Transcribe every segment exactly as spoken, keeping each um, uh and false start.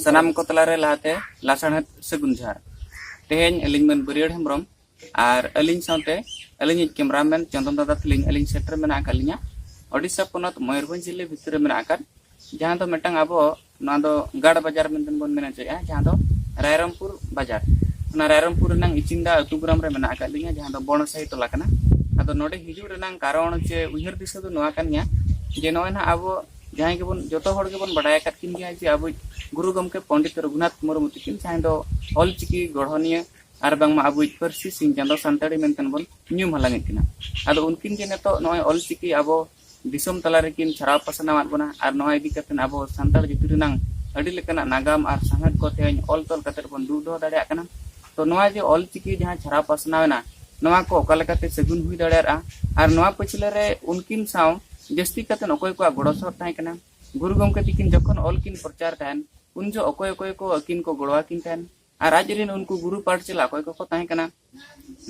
ᱥᱟᱱᱟᱢ ᱠᱚ ᱛᱟᱞᱟᱨᱮ ᱞᱟᱦᱟᱛᱮ ᱞᱟᱥᱟᱲᱦᱮᱫ ᱥᱟᱹᱜᱩᱱ ᱡᱚᱦᱟᱨ᱾ ᱛᱮᱦᱮᱧ ᱟᱹᱞᱤᱧ ᱢᱟᱹᱱ ᱵᱟᱹᱨᱭᱟᱹᱲ ᱦᱮᱢᱵᱨᱚᱢ ᱟᱨ ᱟᱹᱞᱤᱧ ᱥᱟᱶᱛᱮ ᱟᱹᱞᱤᱧᱤᱡ cameraman ᱪᱚᱱᱫᱚᱱ ᱫᱟᱫᱟ ᱛᱟᱹᱞᱤᱧ, ᱟᱹᱞᱤᱧ ᱥᱮᱴ ᱨᱮ ᱢᱮᱱᱟᱜ ᱟᱠᱟᱫ ᱞᱤᱧᱟ ᱳᱰᱤᱥᱟ ᱯᱚᱱᱚᱛ ᱢᱚᱭᱩᱨᱵᱷᱚᱸᱡᱽ ᱡᱤᱞᱟᱹ ᱵᱷᱤᱛᱨᱤ ᱨᱮ ᱢᱮᱱᱟᱜ ᱟᱠᱟᱫ, ᱡᱟᱦᱟᱸ ᱫᱚ ᱢᱤᱫᱴᱟᱝ ᱟᱵᱚ ᱱᱚᱣᱟ ᱫᱚ ᱜᱟᱲ ᱵᱟᱡᱟᱨ ᱢᱮᱱᱛᱮ ᱵᱚᱱ ᱢᱮᱱ ᱦᱚᱪᱚᱭᱮᱫᱼᱟ, ᱡᱟᱦᱟᱸ ᱫᱚ ᱨᱟᱭᱨᱚᱝᱯᱩᱨ ᱵᱟᱡᱟᱨ᱾ ᱚᱱᱟ ᱨᱟᱭᱨᱚᱝᱯᱩᱨ ᱨᱮᱱᱟᱝ ᱤᱪᱤᱱᱫᱟ ᱟᱹᱛᱩ ᱜᱨᱟᱢ ᱨᱮ ᱢᱮᱱᱟᱜ ᱟᱠᱟᱫ ᱞᱤᱧᱟ, ᱡᱟᱦᱟᱸ ᱫᱚ ᱵᱚᱬᱥᱟᱦᱤ ᱴᱚᱞᱟ ᱠᱟᱱᱟ᱾ ᱟᱫᱚ ᱱᱚᱰᱮ ᱦᱤᱡᱩᱜ ᱨᱮᱱᱟᱝ ᱠᱟᱨᱚᱱ ᱪᱮ ᱩᱭᱦᱟᱹᱨ ᱫᱤᱥᱟᱹ ᱫᱚ ᱱᱚᱣᱟ ᱠᱟᱱ ᱜᱮᱭᱟ ᱡᱮ ᱱᱚᱜᱼᱚᱭ ᱱᱟᱦᱟᱜ ᱟᱵᱚ ᱡᱟᱦᱟᱸᱭ ᱜᱮᱵᱚᱱ, ᱡᱚᱛᱚ ᱦᱚᱲ ᱜᱮᱵᱚᱱ ᱵᱟᱰᱟᱭ ᱟᱠᱟᱫ ᱠᱤᱱ ᱜᱮᱭᱟ ᱡᱮ ᱟᱵᱚᱭᱤᱡ ᱜᱩᱨᱩ ᱜᱚᱢᱠᱮ ᱯᱚᱱᱰᱤᱛ ᱨᱚᱜᱷᱩᱱᱟᱛᱷ ᱢᱩᱨᱢᱩ ᱛᱟᱹᱠᱤᱱ, ᱡᱟᱦᱟᱸᱭ ᱫᱚ ᱚᱞ ᱪᱤᱠᱤ ᱜᱚᱲᱦᱚᱱᱤᱭᱟᱹ ᱟᱨ ᱵᱟᱝᱢᱟ ᱟᱵᱚᱭᱤᱡ ᱯᱟᱹᱨᱥᱤ ᱥᱤᱧ ᱪᱟᱸᱫᱚ ᱥᱟᱱᱛᱟᱲᱤ ᱢᱮᱱᱛᱮ ᱵᱚᱱ ᱧᱩᱢ ᱦᱟᱞᱟᱝ ᱮᱫ ᱠᱤᱱᱟ᱾ ᱟᱫᱚ ᱩᱱᱠᱤᱱ ᱜᱮ ᱱᱤᱛᱚᱜ ᱱᱚᱜᱼᱚᱭ ᱚᱞ ᱪᱤᱠᱤ ᱟᱵᱚ ᱫᱤᱥᱚᱢ ᱛᱟᱞᱟ ᱨᱮᱠᱤᱱ ᱪᱷᱟᱨᱟᱣ ᱯᱟᱥᱱᱟᱣᱟᱫ ᱵᱚᱱᱟ ᱟᱨ ᱱᱚᱣᱟ ᱤᱫᱤ ᱠᱟᱛᱮ ᱟᱵᱚ ᱥᱟᱱᱛᱟᱲ ᱡᱟᱹᱛᱤ ᱨᱮᱱᱟᱝ ᱟᱹᱰᱤ ᱞᱮᱠᱟᱱᱟᱜ ᱱᱟᱜᱟᱢ ᱟᱨ ᱥᱟᱶᱦᱮᱫ ᱠᱚ ᱛᱮᱦᱮᱧ ᱚᱞ ᱛᱚᱞ ᱠᱟᱛᱮ ᱵᱚᱱ ᱫᱩᱜ ᱫᱚᱦᱚ ᱫᱟᱲᱮᱭᱟᱜ ᱠᱟᱱᱟ᱾ ᱛᱚ ᱱᱚᱣᱟ ᱡᱮ ᱚᱞ ᱪᱤᱠᱤ ᱡᱟᱦᱟᱸ ᱪᱷᱟᱨᱟᱣ ᱯᱟᱥᱱᱟᱣ ᱮᱱᱟ, ᱱᱚᱣᱟ ᱠᱚ ᱚᱠᱟ ᱞᱮᱠᱟᱛᱮ ᱥᱟᱹᱜᱩᱱ ᱦᱩᱭ ᱫᱟᱲᱮᱭᱟᱜᱼᱟ ᱟᱨ ᱱᱚᱣᱟ ᱯᱟᱹᱪᱷᱞᱟᱹ ᱨᱮ ᱩᱱᱠᱤᱱ ᱥᱟᱶ ᱡᱟᱹᱥᱛᱤ ᱠᱟᱛᱮ ᱚᱠᱚᱭ ᱠᱚᱣᱟᱜ ᱜᱚᱲᱚ ᱥᱚᱦᱚᱫ ᱛᱟᱦᱮᱸ ᱠᱟᱱᱟ? ᱜᱩᱨᱩ ᱜᱚᱢᱠᱮ ᱛᱤᱠᱤᱱ ᱡᱚᱠᱷᱚᱱ ᱚᱞ ᱠᱤᱱ ᱯᱨᱚᱪᱟᱨ ᱛᱟᱦᱮᱱ, ᱩᱱ ᱡᱚᱦᱚᱜ ᱚᱠᱚᱭ ᱚᱠᱚᱭ ᱠᱚ ᱟᱹᱠᱤᱱ ᱠᱚ ᱜᱚᱲᱚ ᱟᱹᱠᱤᱱ ᱛᱟᱦᱮᱱ ᱟᱨ ᱟᱡ ᱨᱮᱱ ᱩᱱᱠᱩ ᱜᱩᱨᱩ ᱯᱟᱴ ᱪᱮᱞᱟ ᱚᱠᱚᱭ ᱠᱚᱠᱚ ᱛᱟᱦᱮᱸ ᱠᱟᱱᱟ,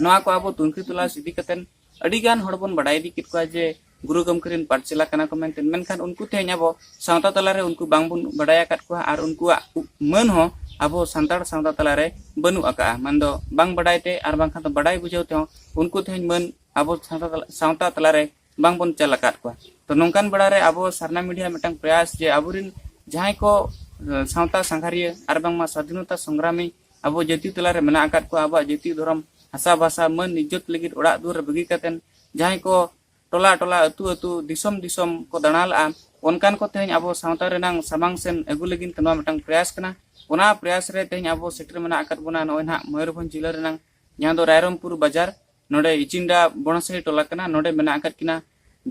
ᱱᱚᱣᱟ ᱠᱚ ᱟᱵᱚ ᱛᱩᱱᱠᱷᱤ ᱛᱚᱞᱟᱥ ᱤᱫᱤ ᱠᱟᱛᱮ ᱟᱹᱰᱤ ᱜᱟᱱ ᱦᱚᱲ ᱵᱚᱱ ᱵᱟᱰᱟᱭ ᱤᱫᱤ ᱠᱮᱫ ᱠᱚᱣᱟ ᱡᱮ ᱜᱩᱨᱩ ᱜᱚᱢᱠᱮ ᱨᱮᱱ ᱯᱟᱴ ᱪᱮᱞᱟ ᱠᱟᱱᱟ ᱠᱚ ᱢᱮᱱᱛᱮ, ᱢᱮᱱᱠᱷᱟᱱ ᱩᱱᱠᱩ ᱛᱮᱦᱮᱧ ᱟᱵᱚ ᱥᱟᱶᱛᱟ ᱛᱟᱞᱟᱨᱮ ᱩᱱᱠᱩ ᱵᱟᱝᱵᱚᱱ ᱵᱟᱰᱟᱭ ᱟᱠᱟᱫ ᱠᱚᱣᱟ ᱟᱨ ᱩᱱᱠᱩᱣᱟᱜ ᱢᱟᱹᱱ ᱦᱚᱸ ᱟᱵᱚ ᱥᱟᱱᱛᱟᱲ ᱥᱟᱶᱛᱟ ᱛᱟᱞᱟᱨᱮ ᱵᱟᱹᱱᱩᱜ ᱟᱠᱟᱫᱼᱟ᱾ ᱢᱮᱱᱫᱚ ᱵᱟᱝ ᱵᱟᱰᱟᱭ ᱛᱮ ᱟᱨ ᱵᱟᱝᱠᱷᱟᱱ ᱫᱚ ᱵᱟᱰᱟᱭ ᱵᱩᱡᱷᱟᱹᱣ ᱛᱮᱦᱚᱸ ᱩᱱᱠᱩ ᱛᱮᱦᱮᱧ ᱢᱟᱹᱱ ᱟᱵᱚ ᱥᱟᱶᱛᱟ ᱛᱟᱞᱟ-, ᱥᱟᱶᱛᱟ ᱛᱟᱞᱟᱨᱮ ᱵᱟᱝᱵᱚᱱ ᱪᱟᱞ ᱟᱠᱟᱫ ᱠᱚᱣᱟ᱾ ᱛᱚ ᱱᱚᱝᱠᱟᱱ ᱵᱮᱲᱟ ᱨᱮ ᱟᱵᱚ ᱥᱟᱨᱱᱟ ᱢᱤᱰᱤᱭᱟ ᱢᱤᱫᱴᱟᱝ ᱯᱨᱚᱭᱟᱥ ᱡᱮ ᱟᱵᱚᱨᱮᱱ ᱡᱟᱦᱟᱸᱭ ᱠᱚ, ᱮ, ᱥᱟᱶᱛᱟ ᱥᱟᱸᱜᱷᱟᱨᱤᱭᱟᱹ ᱟᱨ ᱵᱟᱝᱢᱟ ᱥᱟᱫᱷᱤᱱᱚᱛᱟ ᱥᱚᱝᱜᱨᱟᱢᱤ ᱟᱵᱚ ᱡᱟᱹᱛᱤ ᱛᱟᱞᱟᱨᱮ ᱢᱮᱱᱟᱜ ᱟᱠᱟᱫ ᱠᱚᱣᱟ, ᱟᱵᱚᱣᱟᱜ ᱡᱟᱹᱛᱤ ᱫᱷᱚᱨᱚᱢ, ᱦᱟᱥᱟ ᱵᱷᱟᱥᱟ, ᱢᱟᱹᱱ ᱤᱡᱽᱡᱚᱛ ᱞᱟᱹᱜᱤᱫ ᱚᱲᱟᱜ ᱫᱩᱣᱟᱹᱨ ᱨᱮ ᱵᱟᱹᱜᱤ ᱠᱟᱛᱮ ᱡᱟᱦᱟᱸᱭ ᱠᱚ ᱴᱚᱞᱟ ᱴᱚᱞᱟ, ᱟᱹᱛᱩ ᱟᱹᱛᱩ, ᱫᱤᱥᱚᱢ ᱫᱤᱥᱚᱢ ᱠᱚ ᱫᱟᱬᱟ ᱞᱟᱜᱼᱟ, ᱚᱱᱠᱟᱱ ᱠᱚ ᱛᱮᱦᱮᱧ ᱟᱵᱚ ᱥᱟᱶᱛᱟ ᱨᱮᱱᱟᱝ ᱥᱟᱢᱟᱝ ᱥᱮᱱ ᱟᱹᱜᱩ ᱞᱟᱹᱜᱤᱫ ᱛᱮ ᱱᱚᱣᱟ ᱢᱤᱫᱴᱟᱝ ᱯᱨᱚᱭᱟᱥ ᱠᱟᱱᱟ᱾ ᱚᱱᱟ ᱯᱨᱚᱭᱟᱥ ᱨᱮ ᱛᱮᱦᱮᱧ ᱟᱵᱚ ᱥᱮᱴᱮᱨ ᱢᱮᱱᱟᱜ ᱟᱠᱟᱫ ᱵᱚᱱᱟ ᱱᱚᱜᱼᱚᱭ ᱱᱟᱦᱟᱜ ᱢᱚᱭᱩᱨᱵᱷᱚᱸᱡᱽ ᱡᱤᱞᱟᱹ ᱨᱮᱱᱟᱝ ᱡᱟᱦᱟᱸ ᱫᱚ ᱨᱟᱭᱨᱚᱝᱯᱩᱨ ᱵᱟᱡᱟᱨ, ᱱᱚᱰᱮ ᱤᱪᱤᱱᱰᱟ ᱵᱚᱬᱟᱥᱟᱹᱦᱤ ᱴᱚᱞᱟ ᱠᱟᱱᱟ᱾ ᱱᱚᱰᱮ ᱢᱮᱱᱟᱜ ᱟᱠᱟᱫ ᱠᱤᱱᱟ,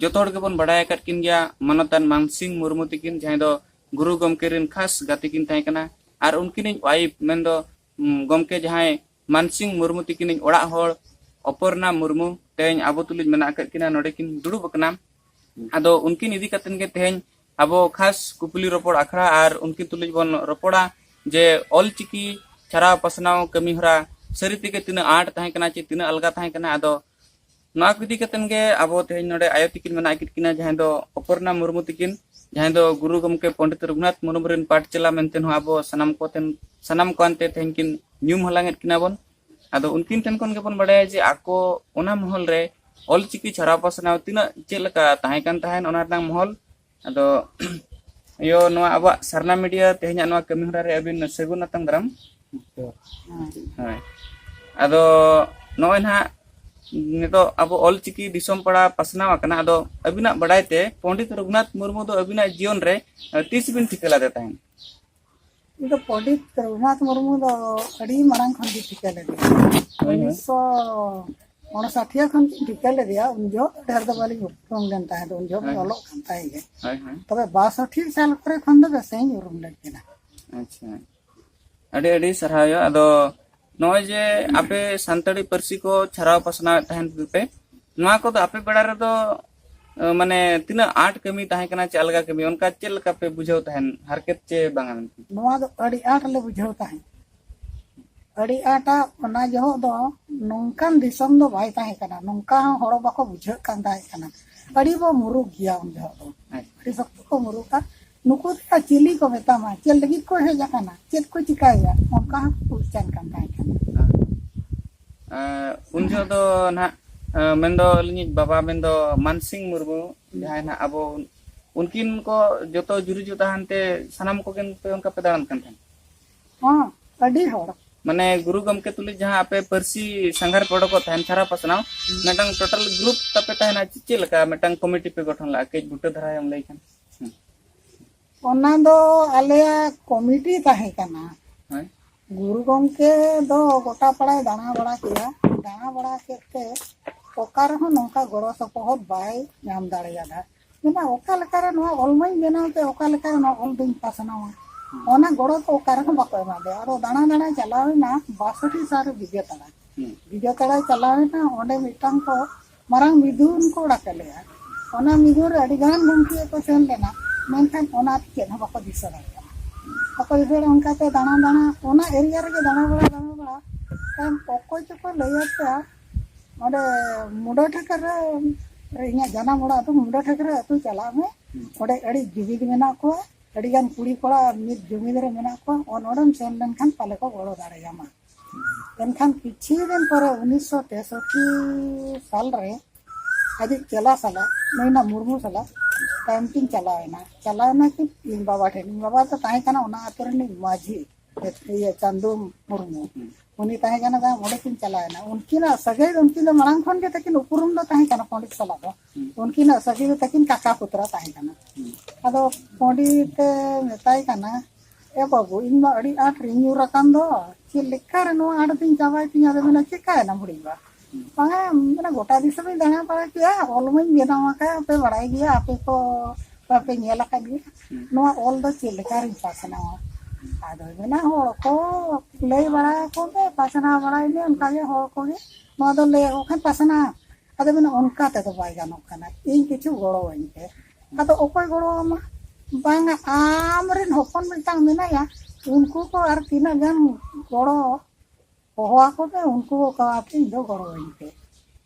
ᱡᱚᱛᱚ ᱦᱚᱲ ᱜᱮᱵᱚᱱ ᱵᱟᱰᱟᱭ ᱟᱠᱟᱫ ᱠᱤᱱ ᱜᱮᱭᱟ, ᱢᱟᱱᱚᱛᱟᱱ ᱢᱟᱱᱥᱤᱝ ᱢᱩᱨᱢᱩ ᱛᱟᱹᱠᱤᱱ, ᱡᱟᱦᱟᱸᱭ ᱫᱚ ᱜᱩᱨᱩ ᱜᱚᱢᱠᱮ ᱨᱮᱱ ᱠᱷᱟᱥ ᱜᱟᱛᱮ ᱠᱤᱱ ᱛᱟᱦᱮᱸ ᱠᱟᱱᱟ᱾ ᱟᱨ ᱩᱱᱠᱤᱱᱤᱡ ᱣᱟᱭᱤᱯ ᱢᱮᱱᱫᱚ, ᱩᱢ, ᱜᱚᱢᱠᱮ ᱡᱟᱦᱟᱸᱭ ᱢᱟᱱᱥᱤᱝ ᱢᱩᱨᱢᱩ ᱛᱟᱹᱠᱤᱱᱤᱡ ᱚᱲᱟᱜ ᱦᱚᱲ ᱚᱯᱚᱨᱱᱟ ᱢᱩᱨᱢᱩ ᱛᱮᱦᱮᱧ ᱟᱵᱚ ᱛᱩᱞᱩᱡ ᱢᱮᱱᱟᱜ ᱟᱠᱟᱫ ᱠᱤᱱᱟ, ᱱᱚᱰᱮ ᱠᱤᱱ ᱫᱩᱲᱩᱵ ᱟᱠᱟᱱᱟ᱾ ᱟᱫᱚ ᱩᱱᱠᱤᱱ ᱤᱫᱤ ᱠᱟᱛᱮ ᱜᱮ ᱛᱮᱦᱮᱧ ᱟᱵᱚ ᱠᱷᱟᱥ ᱠᱩᱯᱞᱤ ᱨᱚᱯᱚᱲ ᱟᱠᱷᱲᱟ ᱟᱨ ᱩᱱᱠᱤᱱ ᱛᱩᱞᱩᱡ ᱵᱚᱱ ᱨᱚᱯᱚᱲᱟ ᱡᱮ ᱚᱞ ᱪᱤᱠᱤ ᱪᱷᱟᱨᱟᱣ ᱯᱟᱥᱱᱟᱣ ᱠᱟᱹᱢᱤ ᱦᱚᱨᱟ ᱥᱟᱹᱨᱤ ᱛᱮᱜᱮ ᱛᱤᱱᱟᱹᱜ ᱟᱸᱴ ᱛᱟᱦᱮᱸ ᱠᱟᱱᱟ ᱪᱮ ᱛᱤᱱᱟᱹᱜ ᱟᱞᱜᱟ ᱛᱟᱦᱮᱸ ᱠᱟᱱᱟ᱾ ᱟᱫᱚ ᱱᱚᱣᱟ ᱠᱚ ᱤᱫᱤ ᱠᱟᱛᱮ ᱜᱮ ᱟᱵᱚ ᱛᱮᱦᱮᱧ ᱱᱚᱰᱮ ᱟᱭᱳ ᱛᱤᱠᱤᱱ ᱢᱮᱱᱟᱜ ᱠᱤᱱ ᱠᱤᱱᱟ, ᱡᱟᱦᱟᱸᱭ ᱫᱚ ᱚᱯᱚᱨᱱᱟ ᱢᱩᱨᱢᱩ ᱛᱤᱠᱤᱱ, ᱡᱟᱦᱟᱸᱭ ᱫᱚ ᱜᱩᱨᱩ ᱜᱚᱢᱠᱮ ᱯᱚᱱᱰᱤᱛ ᱨᱚᱜᱷᱩᱱᱟᱛᱷ ᱢᱩᱨᱢᱩ ᱨᱮᱱ ᱯᱟᱴᱷ ᱪᱟᱞᱟ ᱢᱮᱱᱛᱮ ᱦᱚᱸ ᱟᱵᱚ ᱥᱟᱱᱟᱢ ᱠᱚᱛᱮ, ᱥᱟᱱᱟᱢ ᱠᱚ ᱟᱱᱛᱮ ᱛᱮᱦᱮᱧ ᱠᱤᱱ ᱧᱩᱢ ᱦᱟᱞᱟᱝ ᱮᱫ ᱠᱤᱱᱟ ᱵᱚᱱ᱾ ᱟᱫᱚ ᱩᱱᱠᱤᱱ ᱴᱷᱮᱱ ᱠᱷᱚᱱ ᱜᱮᱵᱚᱱ ᱵᱟᱲᱟᱭᱟ ᱡᱮ ᱟᱠᱚ ᱚᱱᱟ ᱢᱚᱦᱚᱞ ᱨᱮ ᱚᱞᱪᱤᱠᱤ ᱪᱷᱟᱨᱟᱣ ᱯᱟᱥᱱᱟᱣ ᱛᱤᱱᱟᱹᱜ ᱪᱮᱫ ᱞᱮᱠᱟ ᱛᱟᱦᱮᱸ ᱠᱟᱱ ᱛᱟᱦᱮᱸᱱ, ᱚᱱᱟ ᱨᱮᱱᱟᱜ ᱢᱚᱦᱚᱞ᱾ ᱟᱫᱚ ᱤᱭᱟᱹ, ᱱᱚᱣᱟ ᱟᱵᱚᱣᱟᱜ ᱥᱟᱨᱱᱟ ᱢᱤᱰᱤᱭᱟ ᱛᱮᱦᱮᱧᱟᱜ ᱱᱚᱣᱟ ᱠᱟᱹᱢᱤ ᱦᱚᱨᱟ ᱨᱮ ᱟᱹᱵᱤᱱ ᱥᱟᱹᱜᱩᱱ ᱟᱛᱟᱝ ᱫᱟᱨᱟᱢ᱾ ᱦᱳᱭ᱾ ᱟᱫᱚ ᱱᱚᱜᱼᱚᱭ ᱱᱟᱦᱟᱜ ᱱᱤᱛᱚᱜ ᱟᱵᱚ ᱚᱞᱪᱤᱠᱤ ᱫᱤᱥᱚᱢ ᱯᱟᱲᱟ ᱯᱟᱥᱱᱟᱣ ᱟᱠᱟᱱᱟ᱾ ᱟᱫᱚ ᱟᱹᱵᱤᱱᱟᱜ ᱵᱟᱲᱟᱭ ᱛᱮ ᱯᱚᱱᱰᱤᱛ ᱨᱚᱜᱷᱩᱱᱟᱛᱷ ᱢᱩᱨᱢᱩ ᱫᱚ ᱟᱹᱵᱤᱱᱟᱜ ᱡᱤᱭᱚᱱ ᱨᱮ, ᱟᱸ, ᱛᱤᱥ ᱵᱤᱱ ᱴᱷᱤᱠᱟᱹ ᱞᱮᱫᱮ ᱛᱟᱦᱮᱸᱫ? ᱤᱧ ᱫᱚ ᱯᱚᱱᱰᱤᱛ ᱨᱚᱜᱷᱩᱱᱟᱛᱷ ᱢᱩᱨᱢᱩ ᱫᱚ ᱟᱹᱰᱤ ᱢᱟᱲᱟᱝ ᱠᱷᱚᱱ ᱜᱮ ᱴᱷᱤᱠᱟᱹ ᱞᱮᱫᱮᱭᱟ᱾ ᱦᱳᱭ, ᱦᱳᱭ᱾ ᱩᱱᱤᱥᱥᱚ ᱩᱱᱤᱥᱥᱚ ᱥᱟᱴᱷᱤᱭᱟ ᱠᱷᱚᱱ ᱜᱤᱧ ᱴᱷᱤᱠᱟᱹ ᱞᱮᱫᱮᱭᱟ, ᱩᱱ ᱡᱚᱦᱚᱜ ᱰᱷᱮᱨ ᱫᱚ ᱵᱟᱹᱞᱤᱧ ᱩᱯᱨᱩᱢ ᱞᱮᱱ ᱛᱟᱦᱮᱸᱫ, ᱩᱱ ᱡᱚᱦᱚᱜ ᱦᱳᱭ᱾ ᱚᱞᱚᱜ ᱠᱟᱱ ᱛᱟᱦᱮᱸᱫ ᱜᱮ᱾ ᱦᱳᱭ, ᱦᱳᱭ᱾ ᱛᱚᱵᱮ ᱵᱟᱥᱚᱴᱷᱤ ᱥᱟᱞ ᱠᱚᱨᱮ ᱠᱷᱚᱱ ᱫᱚ ᱵᱮᱥ ᱤᱧ ᱩᱨᱩᱢ ᱞᱮᱫ ᱠᱤᱱᱟ᱾ ᱟᱪᱪᱷᱟ, ᱟᱹᱰᱤ ᱟᱹᱰᱤ ᱥᱟᱨᱦᱟᱣ᱾ ᱟᱫᱚ ᱱᱚᱜᱼᱚᱭ ᱡᱮ ᱟᱯᱮ ᱥᱟᱱᱛᱟᱲᱤ ᱯᱟᱹᱨᱥᱤ ᱠᱚ ᱪᱷᱟᱨᱟᱣ ᱯᱟᱥᱱᱟᱣᱮᱫ ᱛᱟᱦᱮᱱ ᱯᱮ, ᱱᱚᱣᱟ ᱠᱚᱫᱚ ᱟᱯᱮ ᱵᱮᱲᱟ ᱨᱮᱫᱚ, ᱟᱸ, ᱢᱟᱱᱮ ᱛᱤᱱᱟᱹᱜ ᱟᱸᱴ ᱠᱟᱹᱢᱤ ᱛᱟᱦᱮᱸ ᱠᱟᱱᱟ ᱪᱮ ᱟᱞᱜᱟ ᱠᱟᱹᱢᱤ, ᱚᱱᱠᱟ ᱪᱮᱫ ᱞᱮᱠᱟ ᱯᱮ ᱵᱩᱡᱷᱟᱹᱣ ᱛᱟᱦᱮᱱ, ᱦᱟᱨᱠᱮᱛ ᱪᱮ ᱵᱟᱝᱟ ᱢᱮᱱᱛᱮ? ᱱᱚᱣᱟ ᱫᱚ ᱟᱹᱰᱤ ᱟᱸᱴ ᱞᱮ ᱵᱩᱡᱷᱟᱹᱣ ᱛᱟᱦᱮᱸᱫ᱾ ᱟᱹᱰᱤ ᱟᱸᱴᱟ᱾ ᱚᱱᱟ ᱡᱚᱦᱚᱜ ᱫᱚ ᱱᱚᱝᱠᱟᱱ ᱫᱤᱥᱚᱢ ᱫᱚ ᱵᱟᱭ ᱛᱟᱦᱮᱸ ᱠᱟᱱᱟ, ᱱᱚᱝᱠᱟ ᱦᱚᱸ ᱦᱚᱲ ᱵᱟᱠᱚ ᱵᱩᱡᱷᱟᱹᱜ ᱠᱟᱱ ᱛᱟᱦᱮᱸ ᱠᱟᱱᱟ᱾ ᱟᱹᱰᱤ ᱵᱚ ᱢᱩᱨᱩᱠ ᱜᱮᱭᱟ ᱩᱱ ᱡᱚᱦᱚᱜ ᱫᱚ, ᱟᱪᱪᱷᱟ᱾ ᱟᱹᱰᱤ ᱥᱚᱠᱛᱚ ᱠᱚ ᱢᱩᱨᱩᱠᱟ᱾ ᱱᱩᱠᱩ ᱫᱚ ᱪᱤᱞᱤ ᱠᱚ ᱢᱮᱛᱟᱢᱟ, ᱪᱮᱫ ᱞᱟᱹᱜᱤᱫ ᱠᱚ ᱦᱮᱡ ᱟᱠᱟᱱᱟ, ᱪᱮᱫ ᱠᱚ ᱪᱤᱠᱟᱹᱭᱟ, ᱚᱱᱠᱟ ᱦᱚᱸᱠᱚ ᱠᱩᱞᱤ ᱠᱟᱱ ᱛᱟᱦᱮᱸ ᱠᱟᱱᱟ᱾ ᱟᱨ ᱩᱱ ᱡᱚᱦᱚᱜ ᱫᱚ ᱱᱟᱦᱟᱜ, ᱟᱸ, ᱢᱮᱱᱫᱚ ᱟᱹᱞᱤᱧᱤᱡ ᱵᱟᱵᱟ ᱢᱮᱱᱫᱚ ᱢᱟᱱᱥᱤᱝ ᱢᱩᱨᱢᱩ, ᱦᱩᱸ᱾ ᱡᱟᱦᱟᱸᱭ ᱱᱟᱦᱟᱜ ᱟᱵᱚ, ᱩᱱᱠᱤᱱ ᱠᱚ ᱡᱚᱛᱚ ᱡᱩᱨᱤ ᱡᱚᱛᱟ ᱦᱟᱱᱛᱮ ᱥᱟᱱᱟᱢ ᱠᱚᱜᱮ ᱯᱮ ᱚᱱᱠᱟ ᱯᱮ ᱫᱟᱬᱟᱱ ᱠᱟᱱ ᱛᱟᱦᱮᱸᱫ? ᱦᱚᱸ, ᱟᱹᱰᱤ ᱦᱚᱲ᱾ ᱢᱟᱱᱮ ᱜᱩᱨᱩ ᱜᱚᱢᱠᱮ ᱛᱩᱞᱩᱡ ᱡᱟᱦᱟᱸ ᱟᱯᱮ ᱯᱟᱹᱨᱥᱤ ᱥᱟᱸᱜᱷᱟᱨ ᱯᱮ ᱚᱰᱚᱠᱚᱜ ᱛᱟᱦᱮᱸᱱ ᱪᱷᱟᱨᱟ ᱯᱟᱥᱱᱟᱣ, ᱦᱩᱸ᱾ ᱢᱤᱫᱴᱟᱝ total group ᱛᱟᱯᱮ ᱛᱟᱦᱮᱱᱟ, ᱪᱮ-, ᱪᱮᱫ ᱞᱮᱠᱟ ᱢᱤᱫᱴᱟᱝ committee ᱯᱮ ᱜᱚᱴᱷᱚᱱ ᱞᱮᱜᱼᱟ? ᱠᱟᱹᱡ ᱵᱩᱴᱟᱹ ᱫᱷᱟᱨᱟᱭᱮᱢ ᱞᱟᱹᱭ ᱠᱷᱟᱱ᱾ ᱦᱩᱸ᱾ ᱚᱱᱟ ᱫᱚ ᱟᱞᱮᱭᱟᱜ committee ᱛᱟᱦᱮᱸ ᱠᱟᱱᱟ᱾ ᱦᱳᱭ᱾ ᱜᱩᱨᱩ ᱜᱚᱢᱠᱮ ᱫᱚ ᱜᱚᱴᱟ ᱯᱟᱲᱟᱭ ᱫᱟᱬᱟ ᱵᱟᱲᱟ ᱠᱮᱫᱟ᱾ ᱫᱟᱬᱟ ᱵᱟᱲᱟ ᱠᱮᱫ ᱛᱮ ᱚᱠᱟ ᱨᱮᱦᱚᱸ ᱱᱚᱝᱠᱟ ᱜᱚᱲᱚ ᱥᱚᱯᱚᱦᱚᱫ ᱵᱟᱭ ᱧᱟᱢ ᱫᱟᱲᱮᱭᱟᱫᱟ᱾ ᱢᱮᱱᱟ, ᱚᱠᱟ ᱞᱮᱠᱟᱨᱮ ᱱᱚᱣᱟ ᱚᱞ ᱢᱟᱧ ᱵᱮᱱᱟᱣ ᱛᱮ, ᱚᱠᱟ ᱞᱮᱠᱟᱨᱮ ᱱᱚᱣᱟ ᱚᱞ ᱫᱚᱧ ᱯᱟᱥᱱᱟᱣᱟ? ᱦᱩᱸ᱾ ᱚᱱᱟ ᱜᱚᱲᱚ ᱫᱚ ᱚᱠᱟ ᱨᱮᱦᱚᱸ ᱵᱟᱠᱚ ᱮᱢᱟ ᱫᱮᱭᱟ᱾ ᱟᱫᱚ ᱫᱟᱬᱟ ᱫᱟᱬᱟ ᱪᱟᱞᱟᱣ ᱮᱱᱟ ᱵᱟᱥᱚᱴᱷᱤ ᱥᱟᱞ ᱨᱮ ᱵᱤᱡᱚᱭ ᱛᱟᱲᱟ᱾ ᱦᱩᱸ᱾ ᱵᱤᱡᱚᱭ ᱛᱟᱲᱟᱭ ᱪᱟᱞᱟᱣ ᱮᱱᱟ, ᱚᱸᱰᱮ ᱢᱤᱫᱴᱟᱝ ᱠᱚ ᱢᱟᱨᱟᱝ ᱢᱤᱫᱩᱱ ᱠᱚ ᱚᱲᱟᱜ ᱞᱮᱜᱼᱟ᱾ ᱚᱱᱟ ᱢᱤᱫᱩᱱ ᱨᱮ ᱟᱹᱰᱤ ᱜᱟᱱ ᱜᱚᱢᱠᱮ ᱠᱚ ᱥᱮᱱ ᱞᱮᱱᱟ, ᱢᱮᱱᱠᱷᱟᱱ ᱚᱱᱟ ᱪᱮᱫ ᱦᱚᱸ ᱵᱟᱠᱚ ᱫᱤᱥᱟᱹ ᱫᱟᱲᱮᱭᱟᱜᱼᱟ᱾ ᱵᱟᱠᱚ ᱫᱤᱥᱟᱹ ᱫᱟᱲᱮᱭᱟᱜᱼᱟ᱾ ᱚᱱᱠᱟᱛᱮ ᱫᱟᱬᱟ ᱫᱟᱬᱟ ᱚᱱᱟ area ᱨᱮᱜᱮ ᱫᱟᱬᱟ ᱵᱟᱲᱟ, ᱫᱟᱬᱟ ᱵᱟᱲᱟ ᱛᱟᱭᱚᱢ ᱚᱠᱚᱭ ᱪᱚᱠᱚ ᱞᱟᱹᱭ ᱟᱫ ᱯᱮᱭᱟ, ᱚᱸᱰᱮ ᱢᱩᱰᱟᱹ ᱴᱷᱟᱹᱠᱟᱹᱨ ᱨᱮ, ᱤᱧᱟᱹᱜ ᱡᱟᱱᱟᱢ ᱚᱲᱟᱜ ᱫᱚ ᱢᱩᱰᱟᱹ ᱴᱷᱟᱹᱠᱟᱹᱨ ᱨᱮ ᱟᱹᱛᱩ ᱪᱟᱞᱟᱜ ᱢᱮ, ᱚᱸᱰᱮ ᱟᱹᱰᱤ ᱡᱩᱢᱤᱫ ᱢᱮᱱᱟᱜ ᱠᱚᱣᱟ, ᱟᱹᱰᱤ ᱜᱟᱱ ᱠᱩᱲᱤ ᱠᱚᱲᱟ ᱢᱤᱫ ᱡᱩᱢᱤᱫ ᱨᱮ ᱢᱮᱱᱟᱜ ᱠᱚᱣᱟ᱾ ᱚᱱ ᱚᱸᱰᱮᱢ ᱥᱮᱱ ᱞᱮᱱᱠᱷᱟᱱ ᱯᱟᱞᱮ ᱠᱚ ᱜᱚᱲᱚ ᱫᱟᱲᱮᱭᱟᱢᱟ᱾ ᱮᱱᱠᱷᱟᱱ ᱠᱤᱪᱷᱩ ᱫᱤᱱ ᱯᱚᱨᱮ ᱩᱱᱤᱥᱥᱚ ᱛᱮᱥᱚᱴᱴᱤ ᱥᱟᱞ ᱨᱮ ᱟᱡᱤᱡ ᱪᱮᱞᱟ ᱥᱟᱞᱟᱜ, ᱱᱩᱭ ᱱᱟ ᱢᱩᱨᱢᱩ ᱥᱟᱞᱟᱜ ᱛᱟᱭᱚᱢ ᱠᱤᱱ ᱪᱟᱞᱟᱣ ᱮᱱᱟ᱾ ᱪᱟᱞᱟᱣ ᱮᱱᱟ ᱠᱤᱱ ᱤᱧ ᱵᱟᱵᱟ ᱴᱷᱮᱱ᱾ ᱤᱧ ᱵᱟᱵᱟ ᱫᱚ ᱛᱟᱦᱮᱸ ᱠᱟᱱᱟ ᱚᱱᱟ ᱟᱛᱳ ᱨᱤᱱᱤᱡ ᱢᱟᱹᱡᱷᱤ, ᱤᱭᱟᱹ, ᱪᱟᱸᱫᱩ ᱢᱩᱨᱢᱩ᱾ ᱩᱱᱤ ᱛᱟᱦᱮᱸ ᱠᱟᱱᱟ ᱛᱟᱭᱚᱢ, ᱚᱸᱰᱮ ᱠᱤᱱ ᱪᱟᱞᱟᱣ ᱮᱱᱟ᱾ ᱩᱱᱠᱤᱱᱟᱜ ᱥᱟᱹᱜᱟᱹᱭ ᱫᱚ, ᱩᱱᱠᱤᱱ ᱫᱚ ᱢᱟᱲᱟᱝ ᱠᱷᱚᱱ ᱜᱮ ᱛᱟᱹᱠᱤᱱ ᱩᱯᱨᱩᱢ ᱫᱚ ᱛᱟᱦᱮᱸ ᱠᱟᱱᱟ ᱯᱚᱸᱰᱤᱛ ᱥᱟᱞᱟᱜ ᱫᱚ᱾ ᱩᱱᱠᱤᱱᱟᱜ ᱥᱟᱹᱜᱟᱹᱭ ᱫᱚ ᱛᱟᱹᱠᱤᱱ ᱠᱟᱠᱟ ᱯᱩᱛᱨᱟ ᱛᱟᱦᱮᱸ ᱠᱟᱱᱟ᱾ ᱟᱫᱚ ᱯᱚᱸᱰᱤᱛ ᱮ ᱢᱮᱛᱟᱭ ᱠᱟᱱᱟ, "ᱮ ᱵᱟᱹᱵᱩ, ᱤᱧ ᱢᱟ ᱟᱹᱰᱤ ᱟᱸᱴ ᱨᱤᱧ ᱧᱩᱨ ᱟᱠᱟᱱ ᱫᱚ, ᱪᱮᱫ ᱞᱮᱠᱟ ᱨᱮ ᱱᱚᱣᱟ ᱟᱸᱴ ᱫᱚᱧ ᱪᱟᱵᱟᱭ ᱛᱤᱧᱟ?" ᱟᱫᱚ ᱢᱮᱱᱟ, "ᱪᱮᱠᱟᱭᱮᱱᱟᱢ ᱦᱩᱰᱤᱧ ᱵᱟ?" "ᱵᱟᱝᱟ, ᱢᱟᱱᱮ ᱜᱚᱴᱟ ᱫᱤᱥᱚᱢᱤᱧ ᱫᱟᱬᱟ ᱵᱟᱲᱟ ᱠᱮᱜᱼᱟ, ᱚᱞ ᱢᱟᱧ ᱵᱮᱱᱟᱣ ᱟᱠᱟᱫ, ᱯᱮ ᱵᱟᱲᱟᱭ ᱜᱮᱭᱟ, ᱟᱯᱮ ᱠᱚ ᱵᱟᱯᱮ ᱧᱮᱞ ᱟᱠᱟᱫ ᱜᱮᱭᱟ, ᱱᱚᱣᱟ ᱚᱞ ᱫᱚ ᱪᱮᱫ ᱞᱮᱠᱟ ᱨᱤᱧ ᱯᱟᱥᱱᱟᱣᱟ?" ᱟᱫᱚᱭ ᱢᱮᱱᱟ, "ᱦᱚᱲ ᱠᱚ ᱞᱟᱹᱭ ᱵᱟᱲᱟ ᱟᱠᱚ ᱢᱮ, ᱯᱟᱥᱱᱟᱣ ᱵᱟᱲᱟᱭ ᱢᱮ, ᱚᱱᱠᱟᱜᱮ ᱦᱚᱲ ᱠᱚᱜᱮ ᱱᱚᱣᱟ ᱫᱚ ᱞᱟᱹᱭ ᱟᱠᱚ ᱠᱷᱟᱱ ᱯᱟᱥᱱᱟᱣ." ᱟᱫᱚ ᱢᱮᱱᱟ, "ᱚᱱᱠᱟ ᱛᱮᱫᱚ ᱵᱟᱭ ᱜᱟᱱᱚᱜ ᱠᱟᱱᱟ, ᱤᱧ ᱠᱤᱪᱷᱩ ᱜᱚᱲᱚᱣᱟᱹᱧ ᱯᱮ᱾ ᱟᱫᱚ ᱚᱠᱚᱭ ᱜᱚᱲᱚ ᱟᱢᱟ?" "ᱵᱟᱝᱟ, ᱟᱢ ᱨᱮᱱ ᱦᱚᱯᱚᱱ ᱢᱤᱫᱴᱟᱝ ᱢᱮᱱᱟᱭᱟ, ᱩᱱᱠᱩ ᱠᱚ ᱟᱨ ᱛᱤᱱᱟᱹᱜ ᱜᱟᱱ ᱜᱚᱲᱚ ᱦᱚᱦᱚ ᱟᱠᱚ ᱯᱮ, ᱩᱱᱠᱩ ᱠᱚ ᱠᱟᱹᱢᱤ ᱤᱧ ᱫᱚ ᱜᱚᱲᱚᱣᱟᱹᱧ ᱯᱮ᱾"